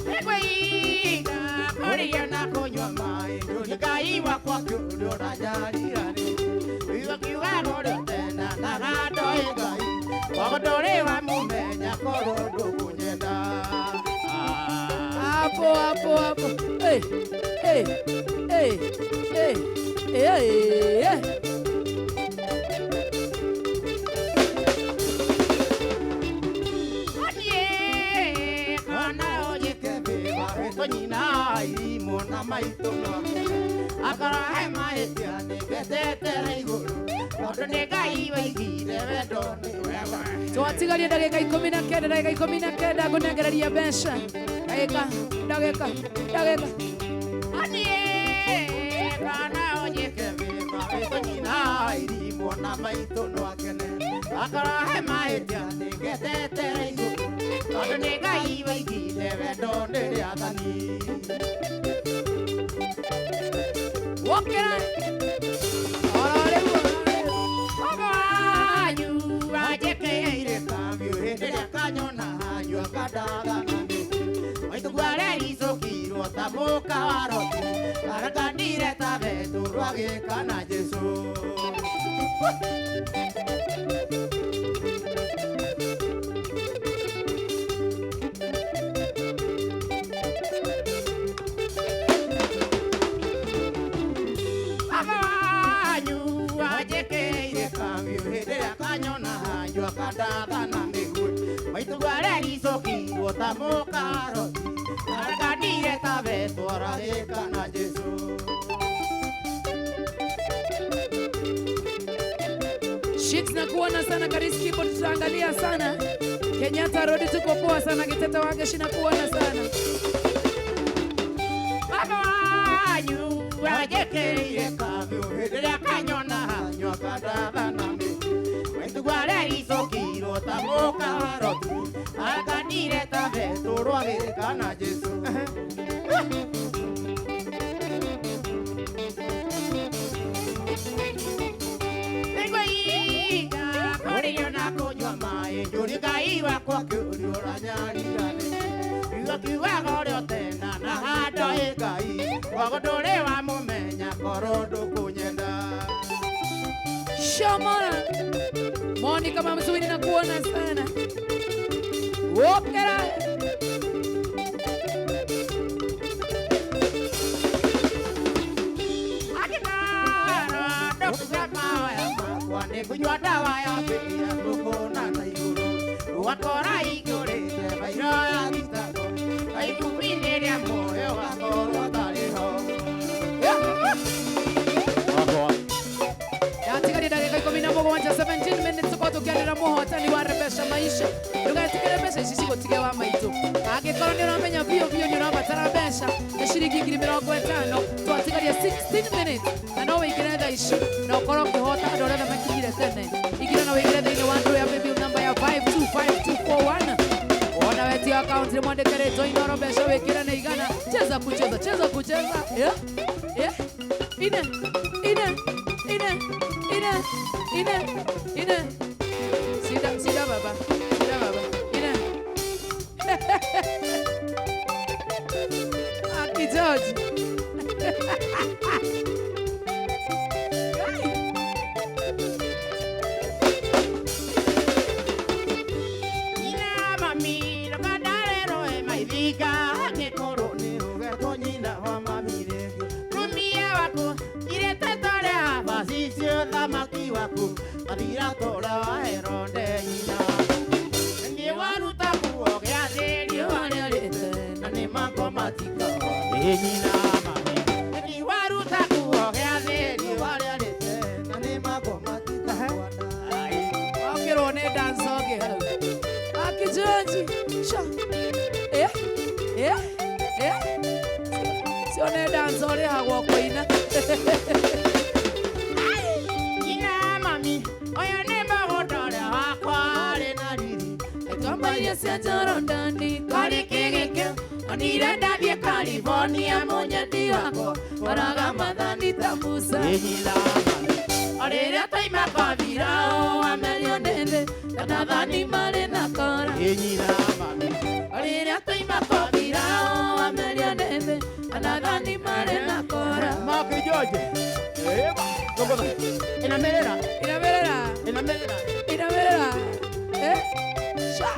Nĩngwĩiga kũrĩa na kũnyua maĩ njũrie Ngai wakwa kĩũndũ ũranjarirane kiuga ũrĩa ũtendanaga ndoĩ Ngai koguo ndũrĩ wamũmenya korwo ndũkũnyenda. Hapo hapo hapo. Hey, hey, hey, hey, hey, hey. Anie kana ũnjĩke wĩra wĩtwo nyina irimũ na maitũ akarahe mahĩtia nĩngetetera igũrũ tondũ nĩ Ngai waigire wendo nĩ wega. Twatigaria ndagĩka 19 ndagĩka 19 ngũnengereria mbeca ndagĩka ndagĩka ndagĩka. Anie kana ũnjĩke wĩra wĩtwo nyina irimũ na maitũ no akene akarahe mahĩtia nĩngetetera igũrũ tondũ nĩ Ngai waigire wendo nĩ rĩathani. Wokera oro rĩu oro rĩu. Wanyu anjĩkĩire kambiũ hĩndĩ ĩrĩa kanyona hanyua kandaga na mĩtĩ maitũ arericũkirwo ta mũka wa Loti arakanire ta Petero agĩkana Jesũ. Baba wanyu anjĩkĩire kambiũ hĩndĩ ĩrĩa kanyona hanyua kandatha na mĩguĩ maitũ arericũkirwo ta mũka wa Loti arakanire ta Petero agĩkana Jesũ. Shits na kuona sana Karis Keyboard, tutaangalia sana Kenyatta Road, tuko poa sana Giteta wake shina kuona sana. Baba wanyu anjĩkĩire kambiũ hĩndĩ ĩrĩa kanyona hanyua kandatha na mĩguĩ maitũ arericũkirwo ta mũka wa Loti arakanire ta Petero agĩkana Jesũ. Nĩngwĩiga kũrĩa na kũnyua maĩ njũrie Ngai wakwa kĩũria ũranyarirane kiugo kiugaga ũrĩa ũtendanaga ndoĩ Ngai koguo ndũrĩ wamũmenya korwo ndũkũnyenda. Shomora Monica Mamzuini na kuona sana. Wokera Akĩmara ndokuga mahoya makwa nĩ kũnyua ndawa ya mbĩa ngũkũna na igũrũ ũgakora ingũrĩte bairo ya thitango ibuku-inĩ rĩa muoyo wakorwo ũtarĩ ho. Yatigaria ndagĩka 17 17 minutes tukorwo tũkĩarĩra mũhotani wa Rebesha Maisha. Ndũgetigĩre mbeca ici cigũtige wa maitũ. Angĩkorwo nĩ ũramenya biũ biũ nĩ ũrabatara mbeca nĩ ciringi 50,000 twatigaria 16 minutes na no wĩingĩre thaa ici na ũkorwo ũkĩhota andũ arĩa othe makinyire tene. Ingĩra na wĩingĩre thĩinĩ wa ndũ ya paybill namba ya 525241. Wona wetia account nĩ mwandĩke rĩtwa Inooro mbeca wĩkĩre nĩ igana. Cheza kucheza, cheza kucheza. Yeah. Yeah. Ine, ine, ine, ine, ine, ine. Sida, sida baba, sida baba. Ine. Aki George. Nyina mami ndũkandarerwo ĩ maithiga angĩkorwo nĩ ũgetwo nyina wa mami rĩngĩ tumia waku irĩte torĩa bacicio thamaki waku mathira torĩa wa Herode nyina nĩ waruta kuo gĩathĩ riũa rĩarĩte na nĩ makomatika ĩ nyina mami nĩ waruta kuo gĩathĩ riũa rĩarĩte na nĩ makomatika kwana. Okĩrwo nĩ dance ũngĩ hau. Aki George. Sha. Eh? Eh? Eh? Cio nĩ dance ũrĩhagwo kũina. Nyina mami ũyũ nĩ mũgũnda ũrĩa wakwa arĩ na riri Twambairie cia Jorodani Karĩ kĩgĩkĩo Onire ndathiĩ California mũnyendi wakwa Oraga mathani ta Musa O rĩrĩa twaima kwabirao amerio nĩ thĩ Kana thani marĩ na kora O rĩrĩa twaima kwabirao amerio nĩ thĩ Kana thani marĩ na kora Mark George. Eba. Inamerera. Inamerera. Inamerera. Inamerera. Eh? Sha.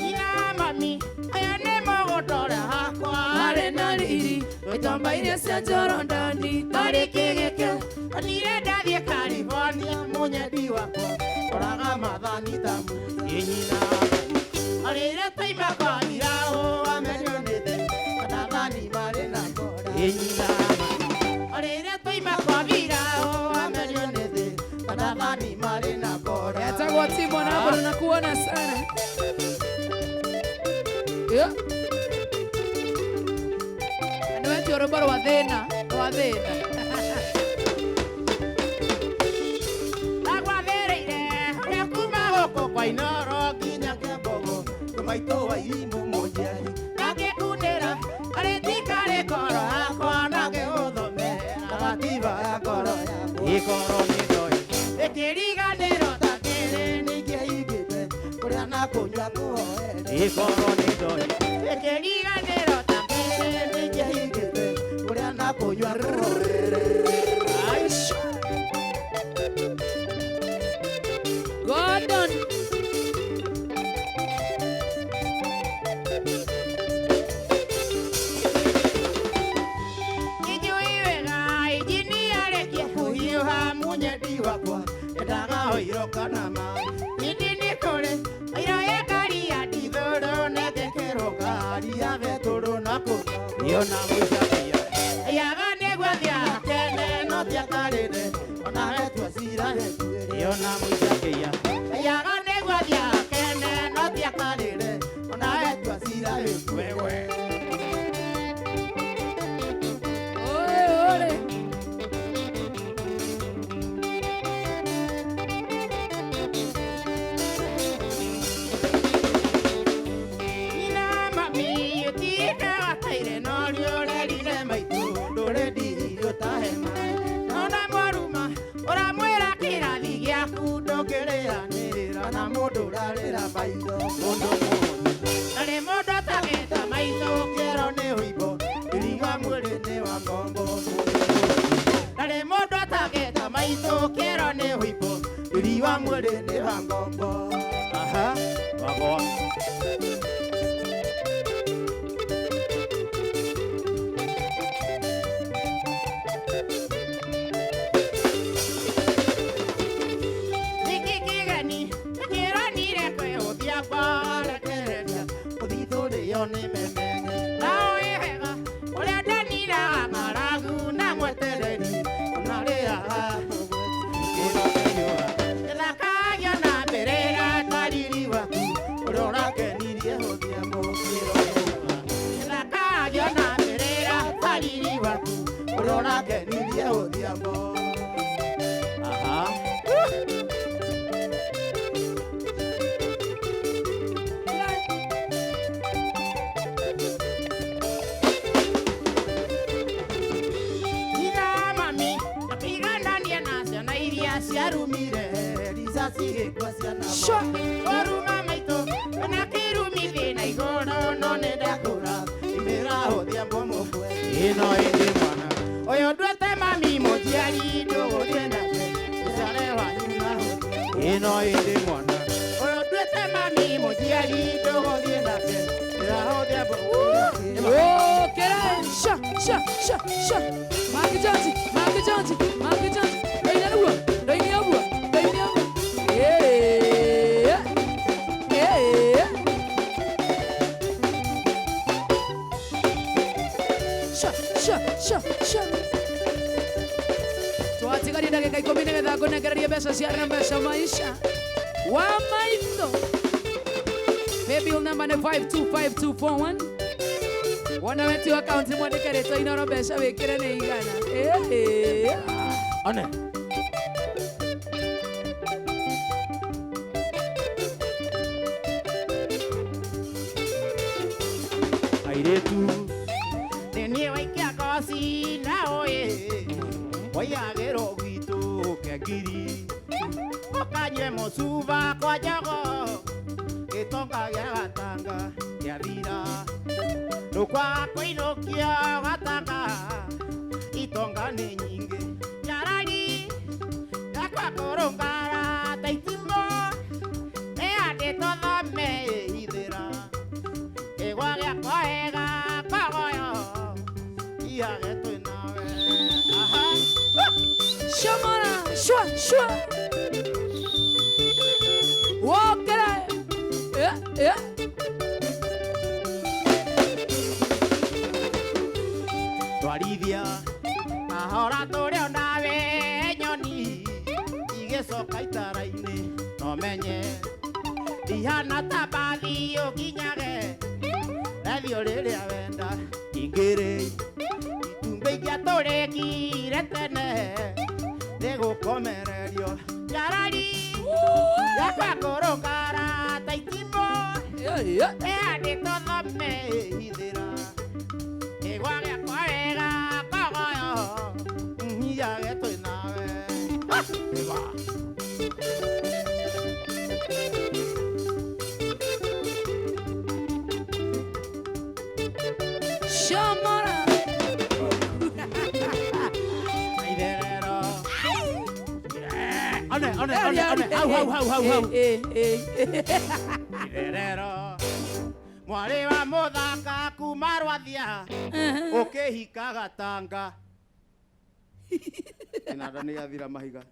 Ina mami, aya nĩ mũgũtore hakwa. Marĩ na riri, gĩtomba iria cia Jorodani Tarĩki gĩkĩ, onire ndathiĩ California mũnyendi wakwa. Oraga mathani ta Musa. Ĩnyina. O rĩrĩa twaima kwabirao amerio nĩ thĩ, kana thani marĩ na kora. Ĩnyina. O rĩrĩa twaima kwabirao amerio nĩ thĩ, kana thani marĩ na kora. Yatagwo Timo na hapo tunakuona sana. Yeah. Andũ etio rwĩmbo rwa thĩna, rwa thĩna. Ndagwathĩrĩire ũrĩa kuma gũkũ kwa Inooro nginya Kĩambogo, tũmaitũ wa irimũ mũnjiari. Ngakĩkunĩra arĩtikarĩ ngoro yakwa na ngĩgũthomera gatiba ya ngoro yakwa. Ĩkorwo nĩ ndoĩ ĩkĩriganĩrwo ta kĩrĩ nĩingĩhingĩte kũrĩa na kũnyua kũhoere. Ĩkorwo nĩ ndoĩ ĩkĩriganĩrwo ta kĩrĩ nĩingĩhingĩte kũrĩa na kũnyua kũhoere. Aisha. Gordon. Ijui wega injini arĩkia kũhiũha mũnyendi wakwa endaga ũiro kana maĩ indi nĩ kũrĩ ũiro ĩkaria ndithũrũ nengekĩrwo ngari ya betũrũ na kũno ĩona mũicakia yaga nĩguo thiakene no tiakarĩre ona hetua cira hetuĩre ĩona mũicakia yaga nĩguo thiakene no tiakarĩre ona hetua cira hetuĩre. Ore, ore. Ina mami ũtiĩte gataire no rĩũrerire maitũ ndũrĩndihirio ta hema nona mwaruma ũramwĩra kĩrathi gĩaku ndũngĩrĩanĩrĩra na mũndũ ũrarĩra maitho mũndũ mũhũnu na nĩ mũndũ ũtagĩte maitho kĩero nĩ ũimbo iriga mwĩrĩ nĩ wa ngombo na nĩ mũndũ ũtagĩte maitho kĩero nĩ ũimbo iriga mwĩrĩ nĩ wa ngombo. Aha, wagwa. Nĩkĩ kĩgeni kĩranire kwĩhũthia kwarekereria ũthithũrĩo nĩ memene nao ĩ wega ũrĩa ndaninaga ng'aragu na mwetereri ona rĩaga gĩthakagio na mbĩrĩra tariri waku ũrĩa ũrakenirie hũthia mũkĩro gĩthakagio na mbĩrĩra tariri waku ũrĩa ũrakenirie hũthia mũ. Aha. Ina mami atigananie na ciana iria ciarumire ricaci gĩkua ciana Sha. Waruma maitũ na kĩrumi thĩna igũrũ no nĩ ndakũra imĩra hũthia mbomokwe ĩno ĩndĩ mwana ũyũ nduĩte mami mũnjiari ndũgũthiĩ nake ũcare wanyu na hũthia ĩno ĩndĩ mwana ũyũ nduĩte mami mũnjiari ndũgũthiĩ nake ndĩrahũthia Okere. Sha, sha, sha, sha. Mark Jones, Mark Jones, Mark Jones. Ndoine nĩguo, ndoine ũguo, ndoine ũguo. Eh, eh. Sha, sha, sha, sha. Twatigaria ndagĩka ikũmi nĩgetha ngũnengererie mbeca cia mbeca maisha wa maitho. Paybill number nĩ 525241. Wona wetio akaunti mwandĩke rĩtwa Inooro mbeca wĩkĩre nĩ igana. Eh. One. Mũirĩtu nĩ niĩ waikia ngoci na ũĩ Waiagĩrwo gwitũ kengiri Ũkanyue mũcuba kwa njogo Gĩtonga gĩa gatanga gĩathira Ndũkwaga kũinũkia gatanga Itonga nĩ nyingĩ Njarari yakwa kũrũngara ta itimũ Nĩyandĩtwo thome ithĩra Kĩgwa gĩakwa wega kogoyo Ihage twĩ nawe Aha. Shomora shwa shwa wokera eh eh Twarithia kahora tũrĩ o nawe nyoni igĩcoka itara-inĩ no menye ihana ta mbathi ũkinyage rethio rĩrĩa wenda ingĩrĩ itumbĩ ingĩatũrĩkire tene nĩgũkomererio njarari yakwa kũrũngara ta itimũ yeah yeah ĩhandĩtwo thome ithĩra kĩgwa gĩakwa wega kogoyo nyiyage twĩ nawe Ĩwa. Shomora Maitherero One, one, one, one, hau, hau, hau, hau, hau. eh eh eh Itherero mwarĩ wa mũthaka kuma Rwathia ũkĩhika gatanga kĩnanda nĩ gĩathira mahiga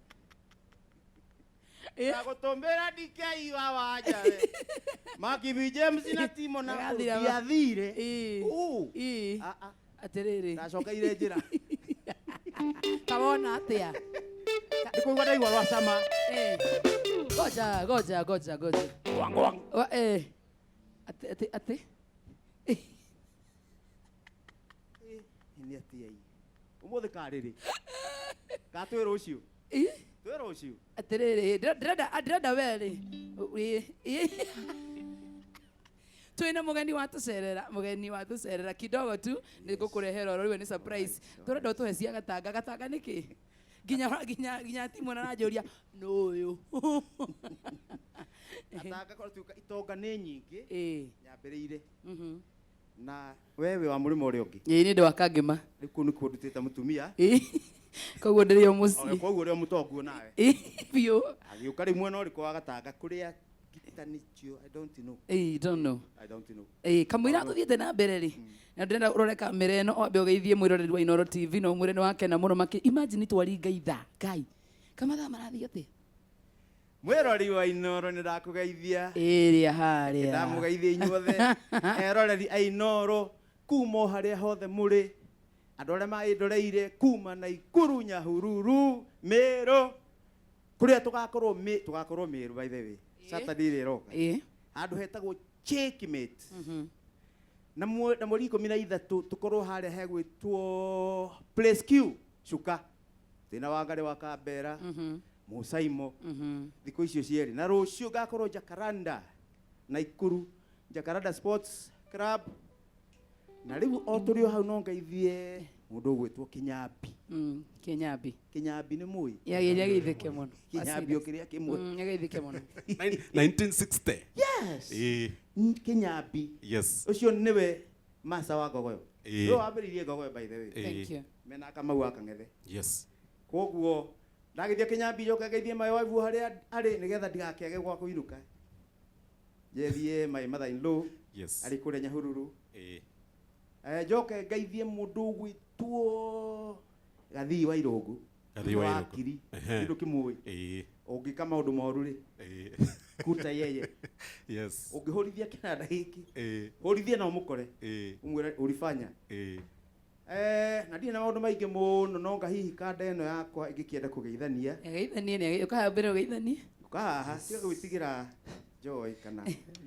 Eh. ndagũtũmĩra ndikeiwa wanjawe Makibi James na Timo na Gĩathira ma- ndiathire Eh. Uu. Eh. Ah, ah, atiriri ndacokeire njĩra kawona atia nĩ kũigua ndaigua rwacama eh goja goja goja goja Wa- eh ati ati ati nĩ atia ii ũmũthĩ karĩrĩ ka twĩ rũciũ Eh. twĩ rũciũ atiriri ndĩrenda ndĩrenda we rĩ twina mũgeni watũcerera mũgeni watũcerera kidogo tu nĩ ngũkũrehera ũrori we nĩ surprise tũrenda ũtũhe cia gatanga gatanga nĩkĩ nginya nginya nginya timũ aranjũria nũyũ gatanga korwo tuĩka itonga nĩ nyingĩ ĩĩ nyambĩrĩire na we wĩ wa mũrĩmo ũrĩa ũngĩ ĩĩ nĩ ndĩ wa kangĩma rĩu kũu nĩkuo ndutĩte mũtumia ĩĩ koguo ndĩrĩ o Oe, mũciĩ koguo ũrĩa mũtonguo nawe ĩĩ biũ agĩũka rĩu mwena ũrĩkũ wa gatanga kũrĩa gĩtanĩtio I don't know ĩĩ don't know I don't know ĩĩ kamũira tũthiĩte na mbere rĩ na ndĩrenda ũrore kamera ĩno wambe ũgeithie mwĩroreri wa Inooro TV na ũmwĩre nĩ wakena mũno makĩ imagine twaringa ithaa ngai kamathaa marathiĩ atĩa mwĩrori wa Inooro nĩ ndakũgeithia ĩrĩa harĩa ndamũgeithia inyuothe eroreri a Inooro kuma o harĩa hothe mũrĩ andũ arĩa maĩndoreire kuma Naikuru Nyahururu Mĩrũ kũrĩa tũgakorwo tũgakorwo Mĩrũ by the way Saturday ĩrĩa ĩroka ĩĩ handũ hetagwo Checkmate na na mweri 13 tũkorwo harĩa hegwĩtwo Place Q Cuka twĩna Wangarĩ wa Kambera Mũcaimo thikũ icio cierĩ na rũciũ ngakorwo Jacaranda Naikuru Jacaranda Sports Club na rĩu o tũrĩ o hau no ngeithie mũndũ ũgwĩtwo Kĩnyambi Kĩnyambi Kĩnyambi nĩ mũĩ nĩageithĩke mũno Kĩnyambi o kĩrĩa kĩmwe nĩageithĩke mũno 1960 yes Eh, Kĩnyambi yes ũcio nĩwe maca wa ngogoyo Ĩĩ. nĩwe wambĩrĩirie ngogoyo by the way Ĩĩ. thank you mena Kamau wa Kang'ethe yes koguo ndagĩthia Kĩnyambi njoke ngeithie my wife harĩa arĩ nĩgetha ndigakĩage gwa kũinũka njethie my mother in law yes arĩ kũrĩa Nyahururu Eh, Eh, njoke ngeithie mũndũ ũgwĩtwo Gathii wa Irũngũ Gathii wa Irũngũ. wakiri Ehe. kĩndũ kĩmũĩ eh, ũngĩka maũndũ moru rĩ eh, kuta yeye yes ũngĩhũrithia kĩnanda gĩkĩ eh, hũrithie na ũmũkore eh, ũmwĩre ũribanya eh. Eh, na ndirĩ na maũndũ maingĩ mũno no nga hihi kanda ĩno yakwa ĩngĩkĩenda kũgeithania nĩageithanie nĩageithanie ũkaha mbere ũgeithanie ũka haha tiga gwĩtigĩra Joy kana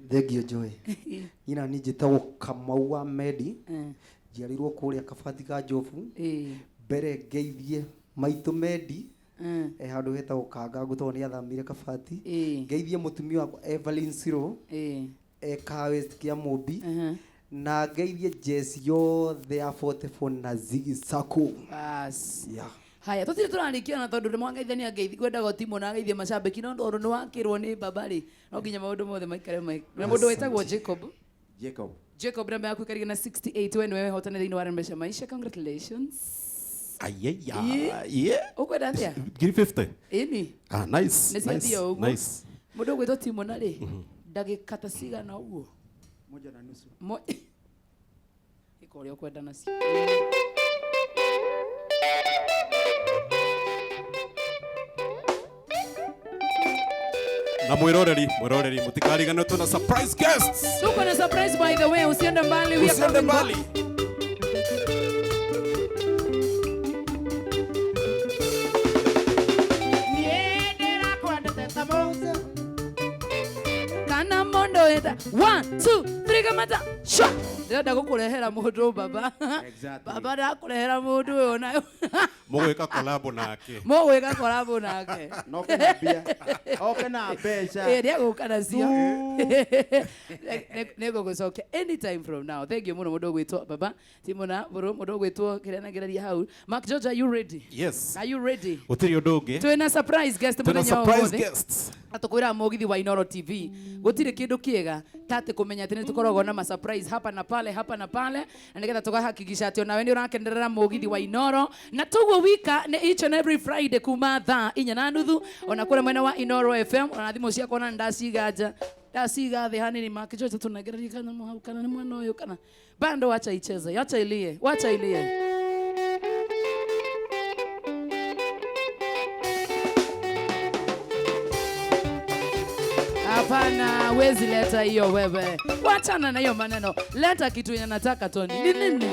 Thengio Joy. Niĩ na niĩ njĩtagwo Kamau wa Mendi. Eh, Njiarĩirwo kũrĩa Kabati ka Njobu. ĩĩ Mbere ngeithie maitũ Mendi eh, e handũ hetagwo Kangangu tondũ nĩ athamire Kabati. ĩĩ Ngeithie mũtumia wakwa Evelyn Siro ĩĩ e Car West kĩa Mũmbi. aha, Na ngeithie jesi yothe ya 44 na Ziggy Sacco. Bas. Yeah. Haya, tutire turarikia na tondu mwangeithania ngeithi kwendaga timo na ngeithie macambiki no tondu niwakirwo ni baba ri no nginya maundu mothe maikare mai na mundu wetagwo Jacob. Jacob. Jacob namba yaku ikarige na 68 we niwe wehotane thiini wa Remesha Maisha. Congratulations. Ayeya. Yeah. Ukwenda atia? Ngiri 50. Ĩni. Ah, nice. Nĩ ciathiĩ Nice. o ũguo. Nice. Mũndũ ũgwĩtwo Timo na rĩ ndagĩka ta cigana ũguo? 1.5. Ĩka ũrĩa ũkwenda nacio. Na mwiroreri mutikariganirwo tuna surprise guests. Tuko na surprise by the way, usiende mbali, we are Usiende coming back. mbali. Kana mondo eta 1 2 3 kamata shwa. Ndĩrenda gũkũrehera mũndũ baba. Exactly. Baba ndakũrehera mũndũ ũyũ nayo. Mũgwĩka collab nake. Mũgwĩka collab nake. No kena mbia. Oke na mbeca. Ĩ nĩegũka nacio. Nĩngũgũcokia anytime from now. Thank you mũno mũndũ ũgwĩtwo baba. Timona mũrũ mũndũ ũgwĩtwo kĩrĩa nageraria hau. Mark George, are you ready? Yes. Are you ready? Gũtirĩ ũndũ ũngĩ. Twĩna surprise guest Twĩna mũthenya wa surprise ũmũthĩ. guests. Na tukwira mugithi wa Inoro TV gutire kindu kiega tate kumenya ati ni tukoragwo na ma surprise hapa na pale hapa na pale na nigetha tugahakikisha ati onawe ni urakenerera mugithi wa Inoro na tuguo wika ni each and every Friday kuma thaa 4:30 ona kure mwena wa Inoro FM ona thimu ciakwa na ndaciga nja ndaciga thi hanini makijote tunagereria kana muhau kana ni mwana uyu kana bando wacha icheze wacha ilie wacha ilie. Hapana, wezi leta hiyo wewe. Wachana na hiyo maneno. Leta kitu yenye nataka Tony. Ni nini?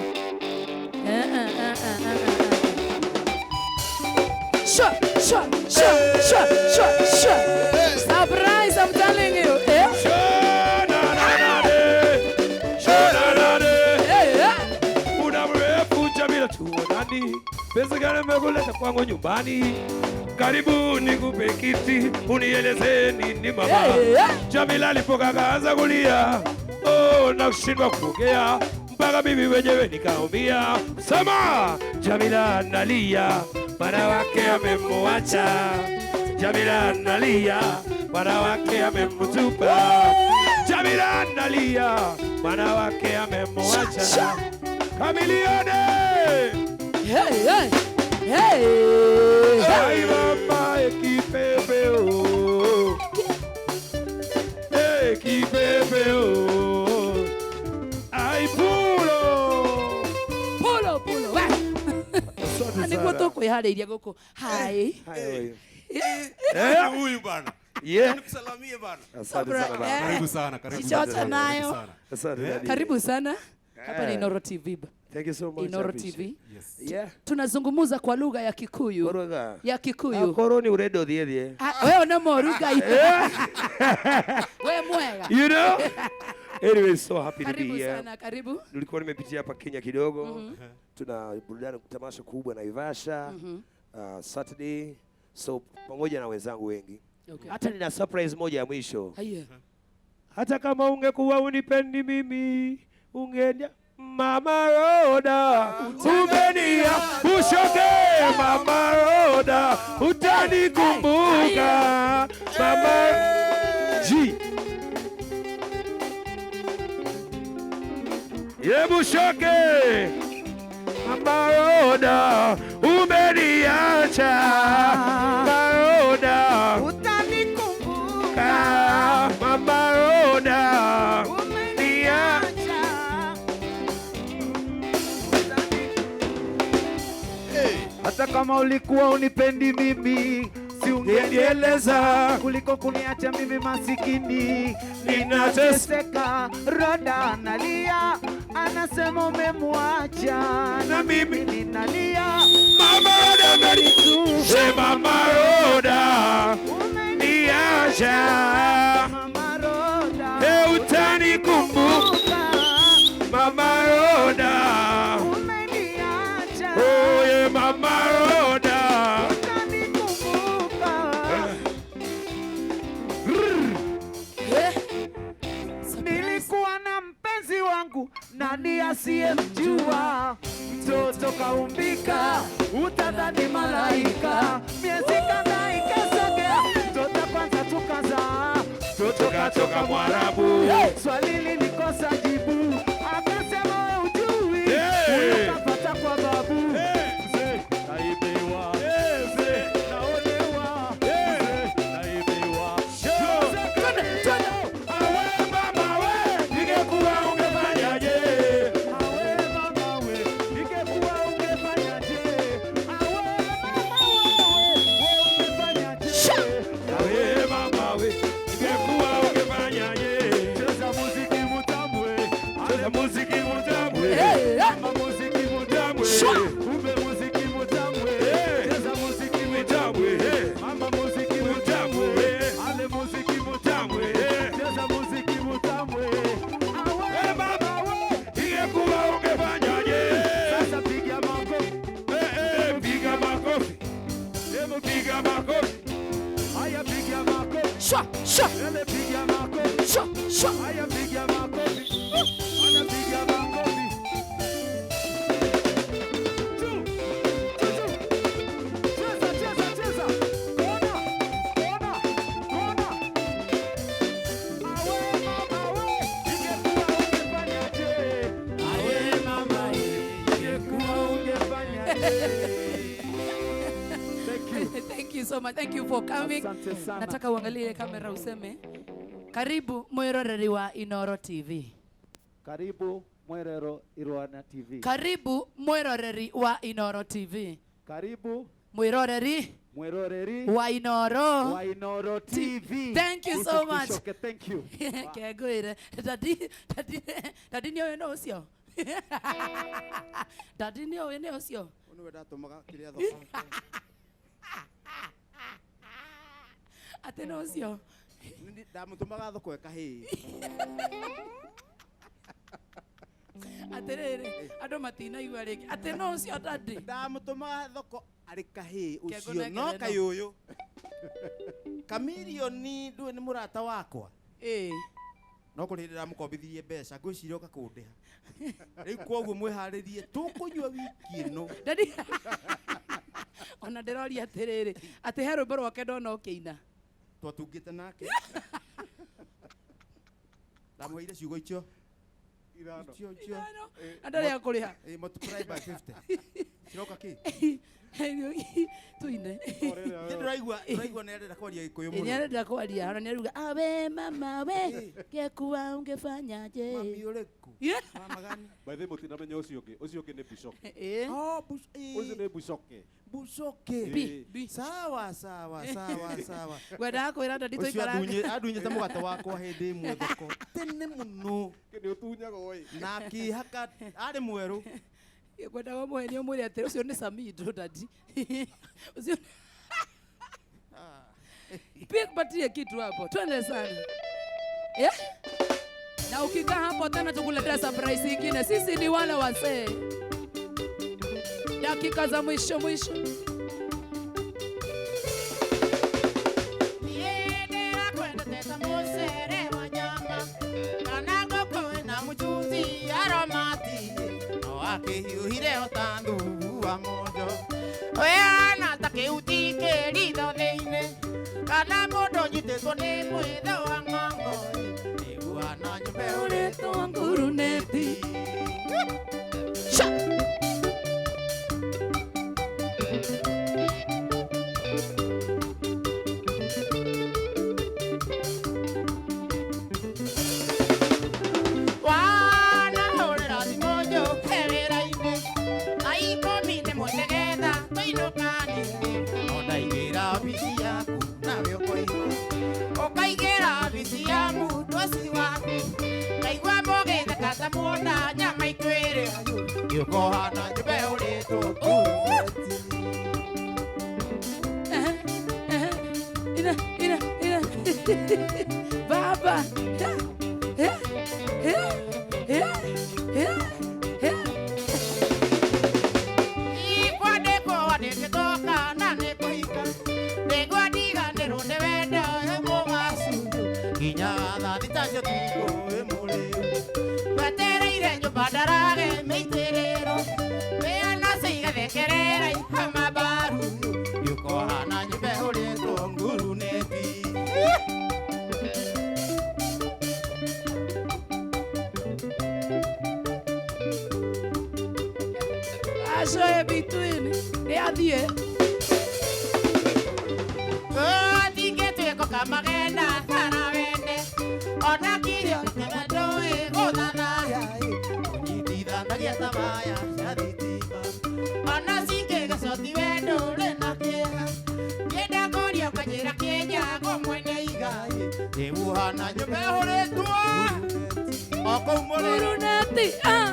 Shwa, shwa, shwa, shwa, shwa, shwa. Surprise, I'm telling you. Eh? Eh, eh. Muda mrefu Jamila tuonani, pesa gani umekuleta kwangu nyumbani? Karibu nikupe kiti unieleze nini mama. Jamila alipoka akaanza kulia, oh, na kushindwa kuongea mpaka mimi mwenyewe nikaumia. Sema Jamila analia, bwana wake amemwacha. Jamila analia, bwana wake amemtupa. Jamila analia, bwana wake amemwacha. Kamilione. Hey, hey. Hey. Ay, mama, ekipepeo. Ekipepeo. Ay, pulo. Pulo, pulo. Nĩguo tũkwĩharĩiria gũkũ. Hi. Eh, huyu bana. Yeah. Nikusalamie bana. Asante sana baba. Karibu sana, karibu Chichocha sana. nayo. Karibu sana. Asante daddy. Karibu sana. Hapa ni Inoro TV. Thank you so much. Inoro I appreciate TV. it. Yeah. Tunazungumza kwa lugha ya Kikuyu. Koroga. Ya Kikuyu. Akorwo ni urenda ũthiĩ thiĩ. Ah, wewe no moru Ngai. Wewe mwega. You know? Anyway, so happy to be Karibu here. sana, karibu. Nilikuwa nimepitia hapa Kenya kidogo. Tuna burudani tamasha kubwa Naivasha. Saturday. So pamoja na wenzangu wengi. Okay. Hata nina surprise moja ya mwisho. Haya. Hata kama ungekuwa unipendi mimi, ungeenda Mama Roda, umenia ushoke Mama Roda, utanikumbuka Mama G. Yebu shoke Mama Roda, umeniacha Mama Roda, Utanikumbuka. Mama Roda, Umeniacha. Hata kama ulikuwa unipendi mimi, si ungenieleza kuliko kuniacha mimi masikini. Ninateseka, Roda analia, anasema umemwacha, na mimi ninalia. Mama Roda ameni- Mama Roda umeniacha, Mama Roda utanikumbuka Mama Roda umeniacha, oh yeah, Mama Roda utanikumbuka. Nilikuwa na mpenzi wangu Kachoka Mwarabu. Swali lilikosa jibu, akasema ujui, ukapata kwa babu. Mzee naibiwa, mzee naonewa, mzee naibiwa. Awe mama we, ningekuwa ungefanyaje? Awe mama we, ningekuwa ungefanyaje? Awe mama wewe, we ungefanyaje? Awe mama we, ningekuwa ungefanyaje? Cheza muziki mutambwe, Cheza muziki mutambwe. Mama muziki mutambwe, kumbe muziki mutambwe. Cheza muziki Mutambwe. mama muziki Mutambwe. ale muziki Mutambwe. cheza muziki mutambwe. Awe Eh, mama we, ningekuwa ungefanyaje? sasa piga makofi, Eh, eh, piga makofi. Hebu piga makofi. haya piga makofi, Shwa, shwa, ele piga makofi, shwa, shwa. haya piga makofi, ana piga makofi. Two, two, two. Cheza, cheza, cheza. Kona, kona, kona. Awe mama we, ingekuwa ungefanyaje? Awe mama we, ingekuwa ungefanyaje? Thank you. Thank you so much. Thank you for coming. Asante sana. Nataka uangalie ile kamera useme karibu mwiroreri wa Inoro TV. Karibu Mwerero Irwana TV. Karibu mwiroreri wa Inoro TV. Karibu Mwiroreri Mweroreri wa Inoro wa Inoro TV. Thank you so much. Usishoke, thank you. Kegwire. Dadi dadi dadi nĩ ũĩ nũ ũcio. Dadi nĩ ũĩ nĩ ũcio. Nĩwe ndatũmaga kĩrĩa thoko. Atĩ nũ ũcio. Ndamũtũmaga thoko e kahĩĩ. Atĩrĩrĩ andũ matinaigua rĩngĩ. Atĩ nũ ũcio dadi. Ndamũtũmaga thoko arĩ kahĩĩ ũcio Kengũnengere no no. kaĩ ũyũ. Kamirioni ndũĩ nĩ mũrata wakwa. Ĩĩ. No kũrĩ hĩndĩ ndamũkombithirie mbeca ngwĩciria oka kũndĩha. Rĩu koguo mwĩharĩrie tũkũnyua wiki ĩno. Dadi ona ndĩroria atĩrĩrĩ atĩ he rwĩmbo rwake ndona ũkĩina. Twatungĩte nake. Ndamũheire ciugo icio. Icio icio. Ithano. Na ndarĩ akũrĩha. Ĩ, multiply by 50. Ciroka kĩ? Tuine. Nĩ ndĩraigua ndĩraigua nĩ arenda kwaria Gĩkũyũ Nĩ mũno. arenda kwaria ona nĩ aruga awe mama we ngekuwa ungefanyaje. Mami ũrĩkũ? Yeah. Mama gani? By the way, mũtinamenya ũcio ũngĩ. Ũcio ũngĩ nĩ Bishoke. Ĩĩ. Oh, bus, eh, Ũcio nĩ Bishoke. Busoke. Bi, bi. Sawa sawa sawa sawa. Ngwendaga kwĩra dadi Ũcio tũikaranga. adunyĩte mũgate wakwa hĩndĩ ĩmwe thoko tene mũno Nĩ ũtunyagwo ĩ. na akĩhaka arĩ mwerũ. Ngwendaga ũmũhenie ũmwĩre atĩ ũcio nĩ Samido dadi. Ũcio Pia kupatie kitu hapo. Twende sana. Yeah? Na ukikaa hapo tena tukuletea surprise ingine. Sisi ni wale wasee. Dakika za mwisho mwisho. Akĩhiũhire o ta thubu wa monjo weana ta kĩhuti kĩritho thĩinĩ kana mũndũ ũnyitĩtwo nĩ mwĩtho wa ng'ongo nĩguana nyũmbe Uretwo nguruneti. Sha! Wanahũrĩra thimũ njũke wĩra-inĩ thaa ikũmi rĩmwe nĩgetha tũinũkanĩre no ndaingĩra obici yaku nawe ũkoiga ũkaingĩra obici ya mũndũ ũcio waku ngaigua mũgĩtheka ta muona nyama ikwĩrĩ gĩũkohana nyũmba ĩhũrĩtwo nguruneti. Ina, ina, ina. Baba. Eh, eh, eh, eh, eh. Ikwandĩkwo wandĩkĩtwo kana nĩ kũhika ndĩgua ndiganĩrwo nĩ wendo wĩ mũgacundu nginya thaa thita cia ũtukũ wĩ mũrĩu wetereire nyũmba ndarage mĩitĩrĩro mĩana cigathekerera ihama mbaru gĩũkohana nyũmba ĩhũrĩtwo nguruneti. Magenda thara wene ona kirio kana ndũĩ gũthathaya ũnyitithanagia ta waya cia thitima ona cingĩgacoti we ndũrĩ na kĩeha ngĩenda kũria ũkanjĩra kĩnyago mwene igai rĩu hana nyũmba ĩhũrĩtwo o kũu mũrĩro. Nguruneti, ah.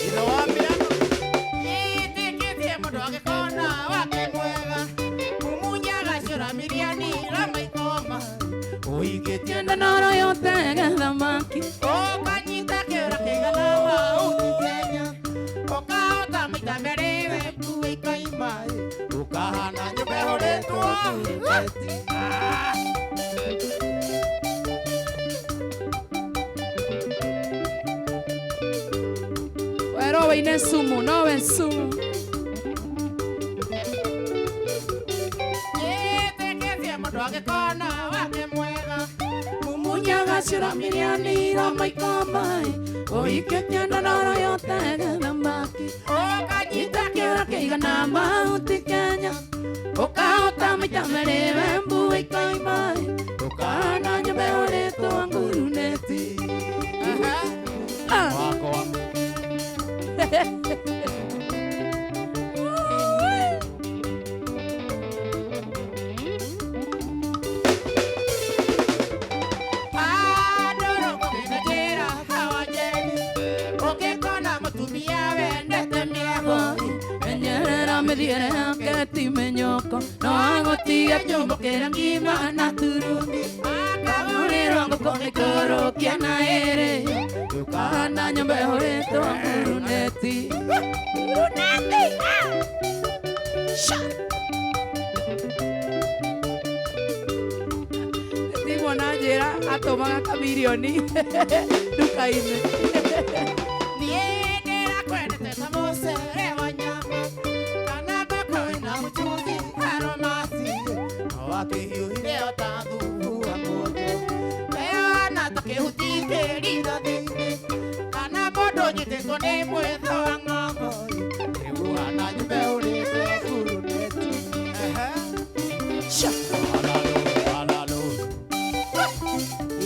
Ithe wa mĩano ĩtĩkĩtie mũndũ angĩkona wake mwega mumunyaga cũra miriani ramaikoma ũigĩtie Ndanoro yote thamaki. Ũkanyita kĩũra kĩigana mauti Kenya ũkahota maita merĩ we mbua ikaima ũkahana nyũmba ĩhũrĩtwo. Wero weine sumu, nowe sumu. Ĩtĩkĩtie mũndũ angĩkona wake mwega Mumunyaga cũra miriani ramaikoma ũikĩtie ndanoro yote thamaki. Ũkanyita Kĩũra kĩigana mauti Kenya ũkahota maita merĩ we mbua ikaima ũkahana nyũmba ĩhũrĩtwo nguruneti. Ah. Wakwa. Menyerera mĩthiĩre yake ti mĩnyoko no agũtige kĩũmbũkĩra ngima na turungi akagũrĩrwo ngũkũ ĩkũrũkia na ĩrĩ ũkahana nyũmba ĩhũrĩtwo nguruneti. Nguruneti, ah! Sha! Ndimwona njĩra atũmaga kamirioni nduka-inĩ. Niĩ ndĩrakwendete ta mũcere wa nyama kana ngũkũ na mũcuthi aromasi no wakĩhiũhire o ta thubu wa mũnjũ weana ta kĩhuti kĩrithathi-inĩ kana mũndũ ũnyitĩtwo nĩ mwĩtho wa ng'ongo rĩu ũhana nyũmba ĩhũrĩtwo nguruneti. Sha!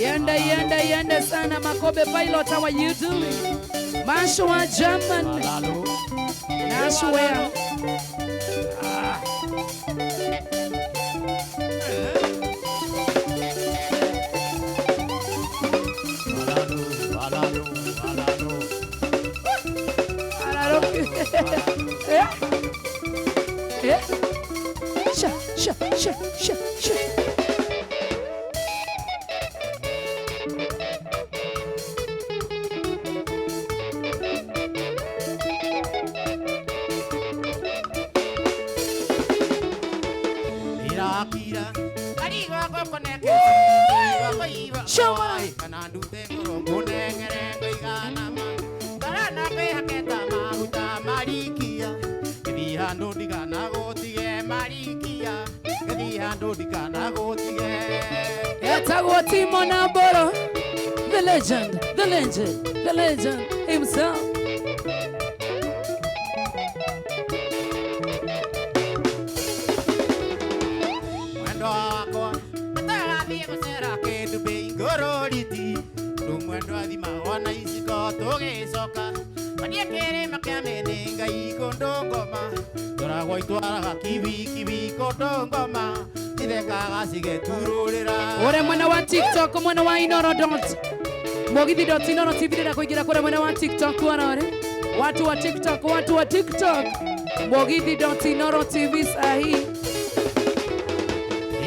Yende, yende, yende sana Makobe Pilot, how are you doing? Mashua German. Nashua. Eh? Eh? Sha, sha, sha, sha, sha. Irakira arigo gũkũnengera Shoma. Kana ndute ngoro ngũnengere ngũigana ma ngarana kwĩhaketa maguta marikia ngĩthiĩ handũ ndigana gũtige marikia ngĩthiĩ handũ ndigana gũtige. Etagwo Timo Namboro, the legend, the legend, the legend himself. Mwendo wakwa atarathiĩ gũcera kĩndũ mbei ngũrũriti rĩu mwendo athimagwo na iciko tũgĩcoka mathiĩ kĩrĩma kĩa mĩnĩngai kũndũ ngoma tũragwo itwaraga kibi kibi kũndũ ngoma ithekaga cigeturũrĩra. Ore mwena wa TikTok, mwena wa Inoro dot Mugithi dot Inoro TV ndĩrenda kũingĩra kũrĩa mwena wa TikTok warore. Watu wa TikTok, watu wa TikTok. Mugithi dot Inoro TV sahi.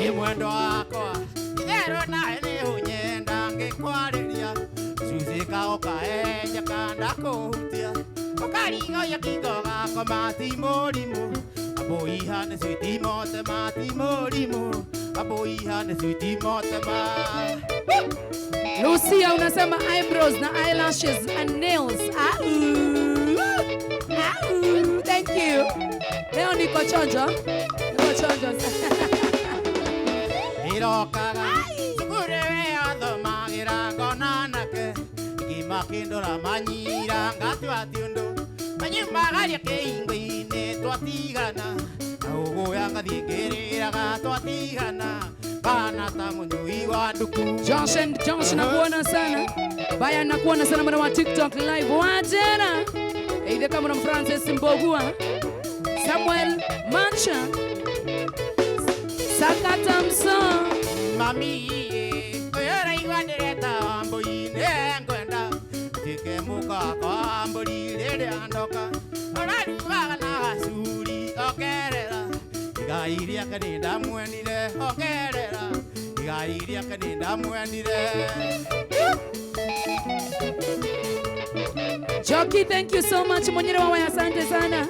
Ĩ mwendo wakwa itherũ nawe nĩ ũnyenda ngĩkwarĩria cucĩ kagoka enja kanda kũhutia ũkarigoia kingo gakoma ti mũrimũ abũihane switi motema ti mũrimũ abũihane switi motema. Lucia unasema eyebrows na eyelashes and nails. Au. Au. Thank you. Leo niko chonjo. Niko chonjo. Irokaga cukuru we athomagĩra ngona anake Ngima manyira ngatua tiundo manyumagaria keingo-inĩ twatigana na ũgũya ngathiĩ ngĩrĩraga twatigana kana ta mũnyui wa nduku. Josh and Josh nakuona sana. Baya nakuona sana mwana wa TikTok live. Wajera. Either kama na Francis Mbogua, Samuel Mancha, Sakata Mso. Mami oyoraigua ndĩreta wa mbũi nĩngwenda tuĩke mũkaka wa mbũri rĩrĩa ndoka ũrarugaga na gacuri ongerera igai rĩake nĩndamwenire ongerera igai rĩake nĩndamwenire. Joki, thank you so much. Mwenyere wawa asante sana.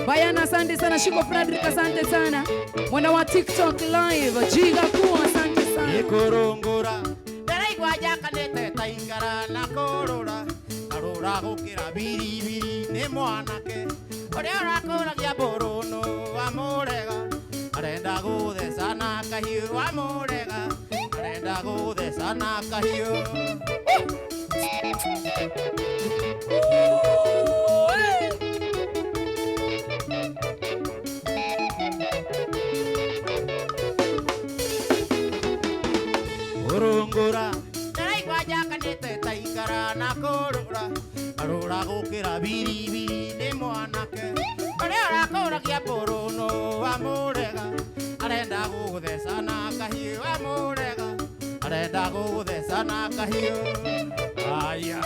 Bayana asante sana. Shiko Frederick asante sana. Mwana wa TikTok live Jiga kuwa asante sana. Ikurungura ndĩraigua njakanĩte ta ikara na kũrũra karũra gũkĩra biribiri nĩ mwanake ũrĩa ũrakũragia mbũrũnũ wamũrega arenda gũtheca na kahiũ wamũrega arenda gũtheca na kahiũ. Urungura ndĩraigua njakanĩte ta ikara na kũrũra karũra gũkĩra biribiri nĩ mwanake ũrĩa ũrakũragia mbũrũnũ wamũrega arenda gũgũtheca na kahiũ wamũrega arenda gũgũtheca na kahiũ. Aya.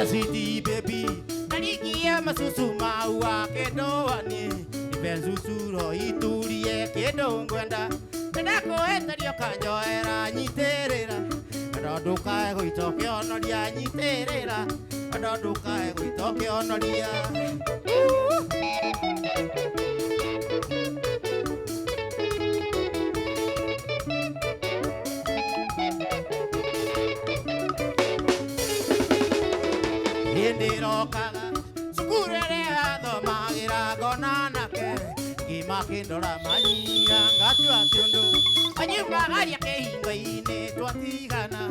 City baby narigia masusu maua kedoani ibensusuro iturie kedo ngwenda ndakoetario kanjoera nyiterera ndodukae guitokionoria nyiterera ndodukae guitokionoria. Ndĩrokaga cukuru ĩrĩa athomagĩra ngona nake ngima kĩndora manyira ngatua tiũndũ anyumagaria kĩhingo-inĩ twatigana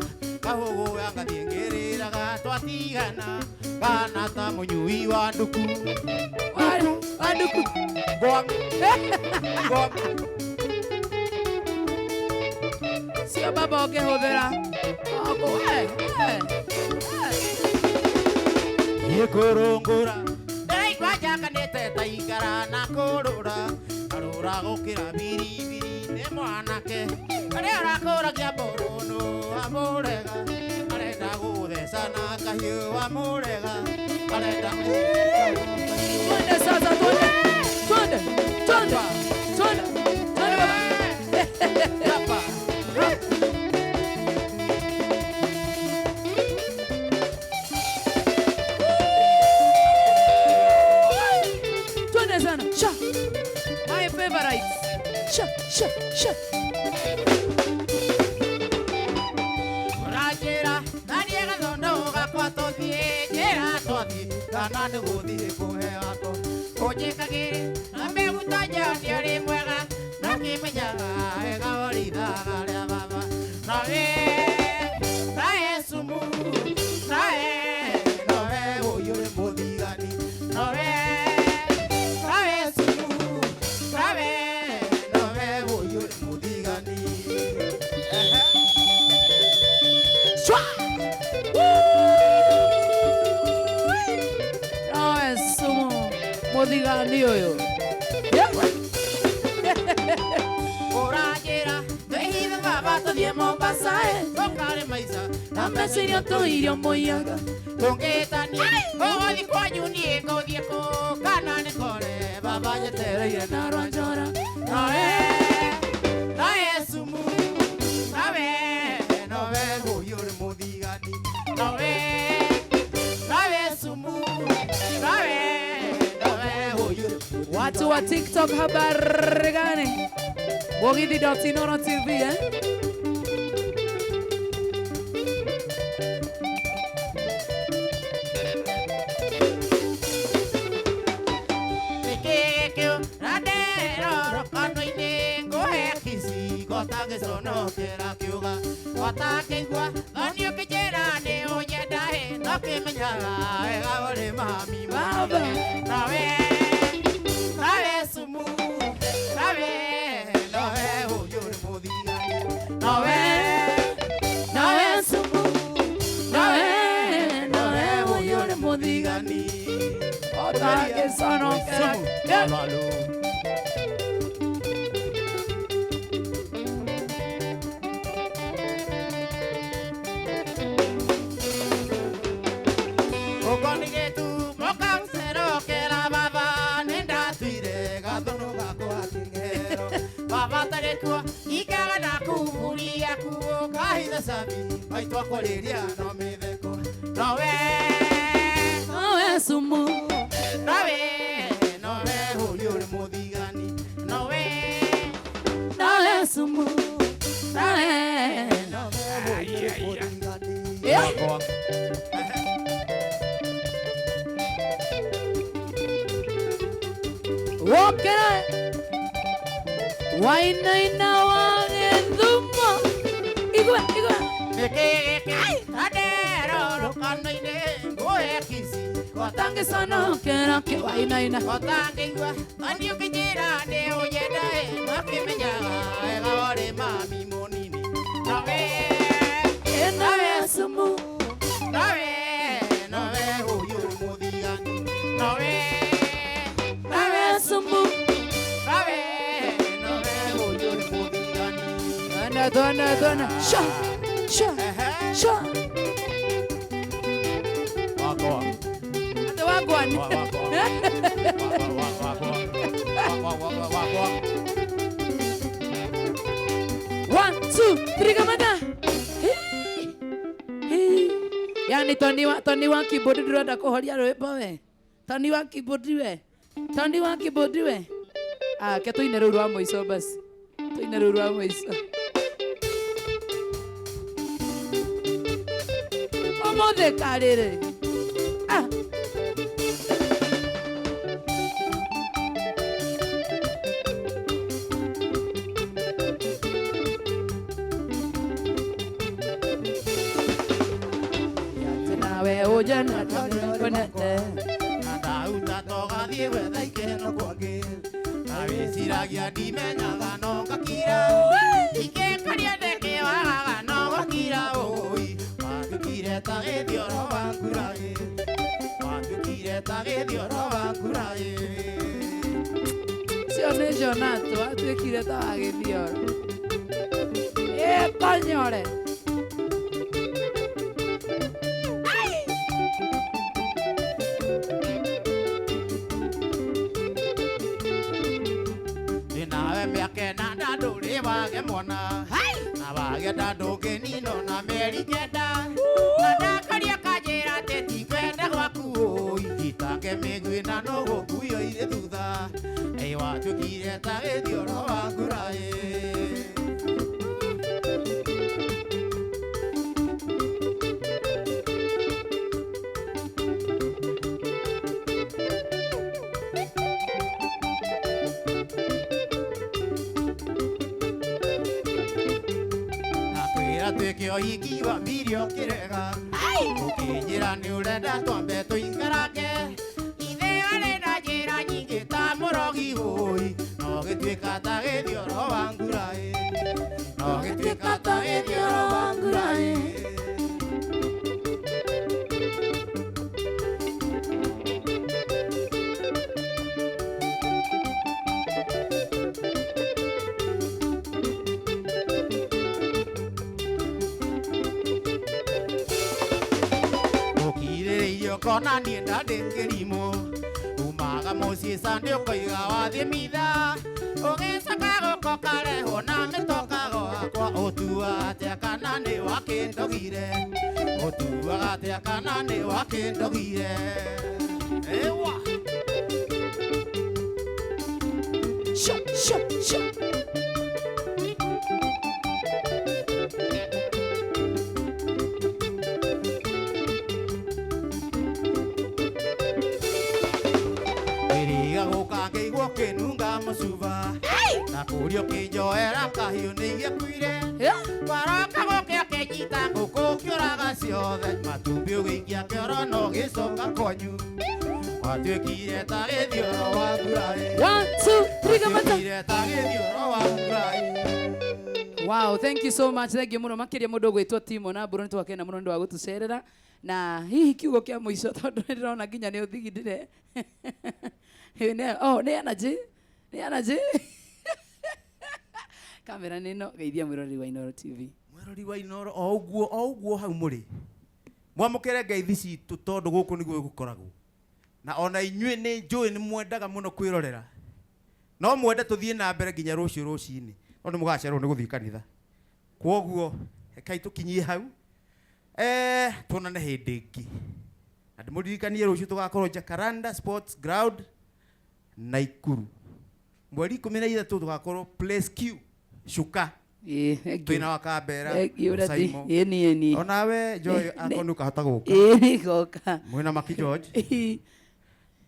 kahũgũya ngathiĩ ngĩrĩraga twatigana kana ta mũnyui wa nduku wa nduku Gwang. Gwang. Sio baba ũkĩhũthĩra Ikurungura ndĩraigua njakanĩte ta ikara na kũrũra karũra gũkĩra biribiri nĩ mwanake ũrĩa ũrakũragia mbũrũnũ wamũrega arenda gũtheca na kahiũ wamũrega arenda. Twende sasa, twende twende twende twende twende baba. Hapa. Sha. My favorite. Sha, sha, sha. Rajera, nani gathondo gakwa tũthiĩ njĩra twathiĩ kana nĩgũthiĩ kũhe wako ũnjĩkagĩre na meguta njonia rĩ mwega na kĩmenyaga wega ũrithaga rĩa baba nawe nawe sumu nawe nowe ũyũ nĩ mũthigani nowe Muthigani uyu. Ũranjĩra twĩhithe baba tũthiĩ Mombasa tũkarĩ maica na meciria tũirio mũiyaga tũngĩtania ũgũthiĩ kwanyu niĩ ngũthiĩ kũ kana nĩ kore baba njetereire na rwanjora nowe nowe sumu nawe nowe ũyũ nĩ mũthigani nowe nawe sumu nawe. Watu wa TikTok habari gani? Mugithi.Inooro TV eh? Otangĩconokera kiuga otangĩigua thoni ũkĩnjĩra nĩ ũnyenda ĩ no kĩmenyaga wega ũrĩ mami Baba. Nawe nawe sumu nawe nawe ũyũ nĩ mũthigani nawe Nawe sumu nawe nawe ũyũ nĩ mũthigani otangĩconokera. Lalo. Baba ikaga ndakuburia kuo kahitha cabi maitũ akwarĩria no mĩtheko nowe Nawe sumu nowe nowe ũyũ nĩ mũthigani nowe nawe sumu nawe Nowe ũyũ nĩ mũthigani. Yeah. Wokera wainaina wagĩthumo igua igua nĩkĩ gĩkĩ andero rũkano-inĩ ngũhe kici otangĩconokera kĩ wainaina otangĩigua thoni ũkĩnjĩra nĩ ũnyenda ĩ no kĩmenyaga wega ũrĩ mami mũnini nowe nawe sumu nowe nowe ũyũ nĩ mũthigani nowe nawe sumu nowe nowe ũyũ nĩ mũthigani. Twende twende twende sha sha sha Wakwa. Ate wagwan. Wakwa. Wakwa. Wakwa. Wakwa. 1 2 3 kamata. Yani Tony wa keyboard ndĩrenda kũhoria rwĩmbo we. Tony wa keyboard we. Tony wa keyboard we. Ah, ke tuine rũu rwa mũico basi. Tuine rũu rwa mũico. Ũmũthĩ karĩrĩ. Ah. Nawe ũjana tondũ Ndauta togathiĩ gwetha ikeno kwangĩ na wĩciragia ndimenyaga no ngakira ingĩkaria ndeke wagaga no gakira ũi watuĩkire ta gĩthioro wa nguraĩ watuĩkire ta gĩthioro wa nguraĩ. Cio nĩ Jonato atuĩkire ta wa gĩthioro. Ĩ konyore. Nawe mĩaka ĩnana ndũrĩ wage mwana na wagenda ndũngĩninwo na mĩeri kenda na ndakaria kanjĩra atĩ tikwenda gwaku ũi itange mĩguĩ na no gũkuo irĩ thutha ĩ watuĩkire ta gĩthioro wa nguraĩ. Nakwĩra tuĩke ũhiki wambirie ũkĩrega ũkĩnjĩra nĩ ũrenda twambe tũikarange ithe arĩ na njĩra nyingĩ ta mũrogi ũi no gĩtuĩka ta gĩthioro wa nguraĩ no gĩtuĩka ta gĩthioro wa nguraĩ. Ũkirĩrĩirie ũkona niĩ ndarĩ kĩrimũ umaga mũciĩ Sunday ũkoiga wathiĩ mitha ũgĩcoka gũka ũkarehwo na mĩtoka gwakwa ũtuaga atĩa kana nĩ wakĩndogire ũtuaga atĩa kana nĩ wakĩndogire ewa. Sha sha sha. Ĩrĩga gũka ngĩigua ũkĩnunga mũcuba Ndakũria ũkĩnjoera kahiũ nĩ igĩkuire. Waroka gũkĩa kĩnyita ngũkũ ũkĩũraga ciothe. Matumbĩ ũgĩikia kĩoro na ũgĩcoka kwanyu. Watuĩkire ta gĩthioro wa mbura ĩ. 1 2 3 kamata. Watuĩkire ta gĩthioro wa mbura ĩ. Wow, thank you so much. Thank you muno makiria mundu gwitwo Timo na Mburu nitwakena muno ndu wa gutucerera na hihi kiugo kia muico tondu ndirona nginya ni uthigindire. Oh, ni energy. Ni energy. Kamera nino geithia mwiroreri wa Inooro TV. Mwiroreri wa Inooro o uguo o uguo hau muri. Mwamukire ngeithi citũ tondũ gũkũ nĩguo gũkoragwo. Na ona inyuĩ nĩ njũĩ nĩ mwendaga mũno kwĩrorera. No mwende tũthiĩ na mbere nginya rũciũ rũcinĩ. No nĩ mũgacererwo nĩ gũthiĩ kanitha. Kwoguo rekai tũkinyie hau. Tuonane hĩndĩ ĩngĩ. Na ndĩmũririkanie rũciũ tũgakorwo Jacaranda Sports Ground Naikuru. Mweri 13 tũgakorwo Place Q Shuka. Twĩna Wakambera. Simon. Ĩni ĩni. Onawe Joy akorwo nĩ ũkahota gũka. Ĩni goka. Mwĩna Maki George.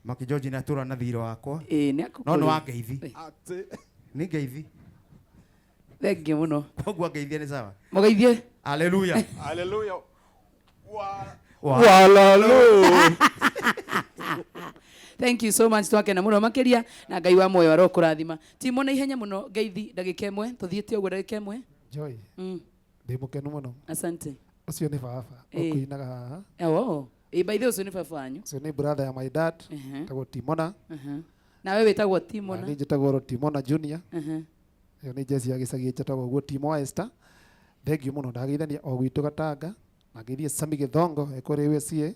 Maki George nĩ atũra na thirĩ wakwa. Ĩ nĩ No nĩ wa ngeithi. Nĩ ngeithi. Thank you muno. Koguo ngeithie nĩ sawa. Mũgeithie. Hallelujah. Hallelujah. Walalo. Thank you so much twakena muno makiria na Ngai wa muoyo arokũrathima. Timo na ihenya muno ngeithi ndagĩka ĩmwe tũthiĩte ũguo ndagĩka ĩmwe. Joy. Ndĩ mũkenu mũno. Asante. Ũcio nĩ baba ũkũinaga haha. Oh. Ĩ by the way ũcio nĩ baba wanyu. Ũcio nĩ brother ya my dad. Etagwo Timona. Nawe wĩtagwo Timona. Niĩ njĩtagwo Timona Junior. Ĩyo nĩ jeci ya gĩcagi njĩtagwo ũguo Timo Esther. Thank you mũno ndageithania o gwitũ Gatanga na ngeithie Sami Gĩthongo ekũrĩ USA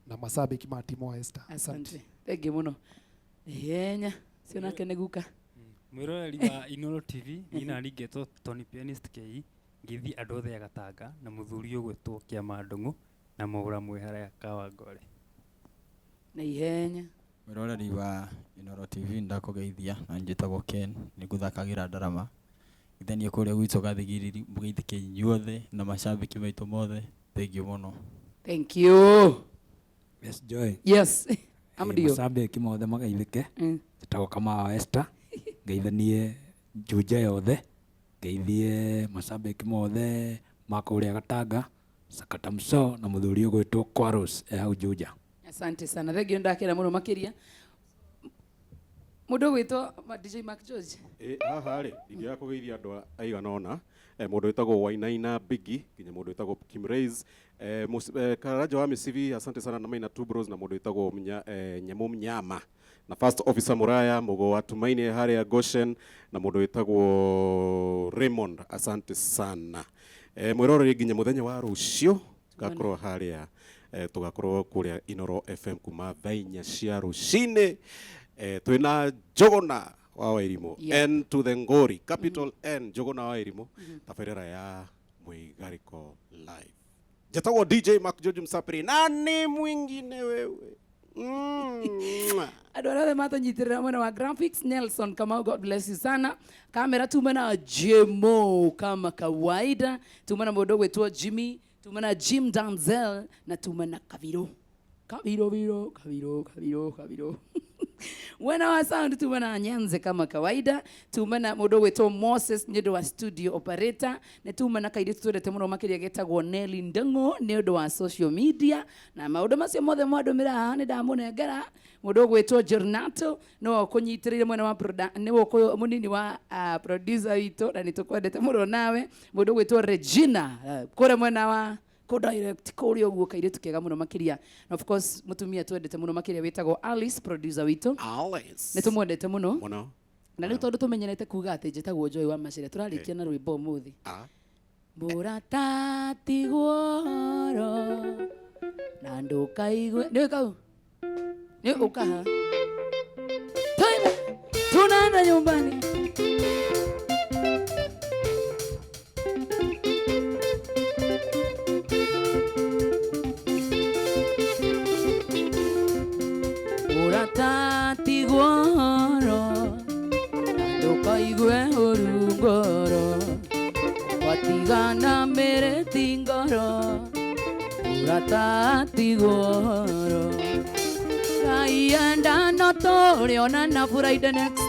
na macambĩki ma Timo Esther. Asante. Thank you muno. Ihenya cio nake nĩ guka. Mwiroreri wa Inooro TV niĩ nani ngetwo Tony Pianist KE ngeithi andũ othe a Gatanga na mũthuri ũgwĩtwo Kĩama Ndung'u na Mwaura mwĩ harĩa Kawangware. Na ihenya. Mwiroreri wa Inooro TV ndakũgeithia na njĩtagwo Ken nĩ ngũthakagĩra ndarama. Geithanie kũrĩa gwitũ Gathigiriri mũgeithĩke inyuothe na macambĩki maitũ mothe. Thank you mũno. Thank you. Yes, Joy. Yes. Amdio. Macambĩki mothe mageithĩke. Njĩtagwo Kamau wa Esther. Ngeithanie Juja yothe. Ngeithie macambĩki mothe ma kũrĩa Gatanga, Sakata Mso na mũthuri ũgwĩtwo Kwaros e hau Juja. Asante sana. Thank you ndakena muno makiria. Mũndũ ũgwĩtwo DJ Mark George. Haha rĩ ingĩaga kũgeithia andũ aigana ũna mũndũ wĩtagwo Wainaina Biggie nginya mũndũ wĩtagwo Kim Rays Karanja wa Misivi asante sana na Maina Two Bros na mũndũ wĩtagwo Nyamũ Mnyama na First Officer Muraya Mugo wa Tumaini harĩa Goshen na mũndũ wĩtagwo Raymond asante sana. Mwĩroreri nginya mũthenya wa rũciũ tugakorwo harĩa tugakorwo kũrĩa Inooro FM kuma thaa 4 cia rũcinĩ. Twĩna Njũgũna wa Wairimu. N to the Ngori capital N Njũgũna wa Wairimu tabarĩra ya Mwĩgarĩko Live. Njĩtagwo DJ Mark George Msapiri nani mwingine wewe. Andũ arĩa othe matũnyitĩrĩra mwena wa graphics Nelson Kamau God bless you sana. Kamera tuma na Jemo kama kawaida, tuma na mũndũ ũgwĩtwo Jimmy, tuma na Jim Danzel na tuma na Kabiro. Kabiro biro kabiro kabiro kabiro. Mwena wa sound tuma na Nyanze kama kawaida, tuma na mũndũ ũgwĩtwo Moses nĩ ũndũ wa studio operator, nĩ tuma na kairĩtu twendete mũno makĩria getagwo Nelly Ndeng'ũ nĩ ũndũ wa social media na maũndũ macio mothe mwandũmĩra haha nĩ ndamũnengera. Mũndũ ũgwĩtwo Jornato no ũkũnyitĩrĩire mwena wa nĩwe mũnini wa producer witũ na nĩ tũkwendete mũno nawe. Mũndũ ũgwĩtwo Regina kũrĩa mwena wa co-direct kũrĩa ũguo kairĩtu kega mũno makĩria. Na of course mũtumia twendete mũno makĩria wĩtagwo Alice producer witũ. Alice. Nĩ tũmwendete mũno. Mũno. Na rĩu tondũ tũmenyerete kuga atĩ njĩtagwo Joy wa Macharia tũrarĩkia na rwĩmbo ũmũthĩ. Mũrata tigworo na ndũkaigue. Nĩũĩ kau? Nĩ ũkaha. Twende tunaenda nyumbani. Mũrata tigworo na ndũkaigue ũru ngoro watigana mĩrĩti ngoro mũrata tigworo Ngai enda no tũrĩonana Friday next.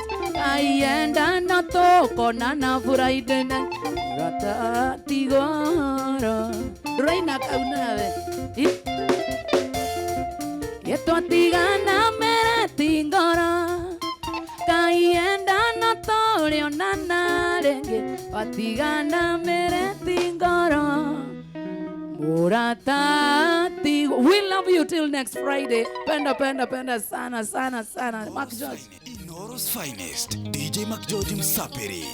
Kaienda na tũkonana Friday night. Mũrata ti goro. Ndũraina kau nawe. Twatigana mere ti ngoro. Kaienda na tũrĩonana rĩngĩ. Twatigana mere ti ngoro. Mũrata ti. We love you till next Friday. Penda penda penda sana sana sana. Mark George. Inoro's finest, DJ McGeorge Msapiri.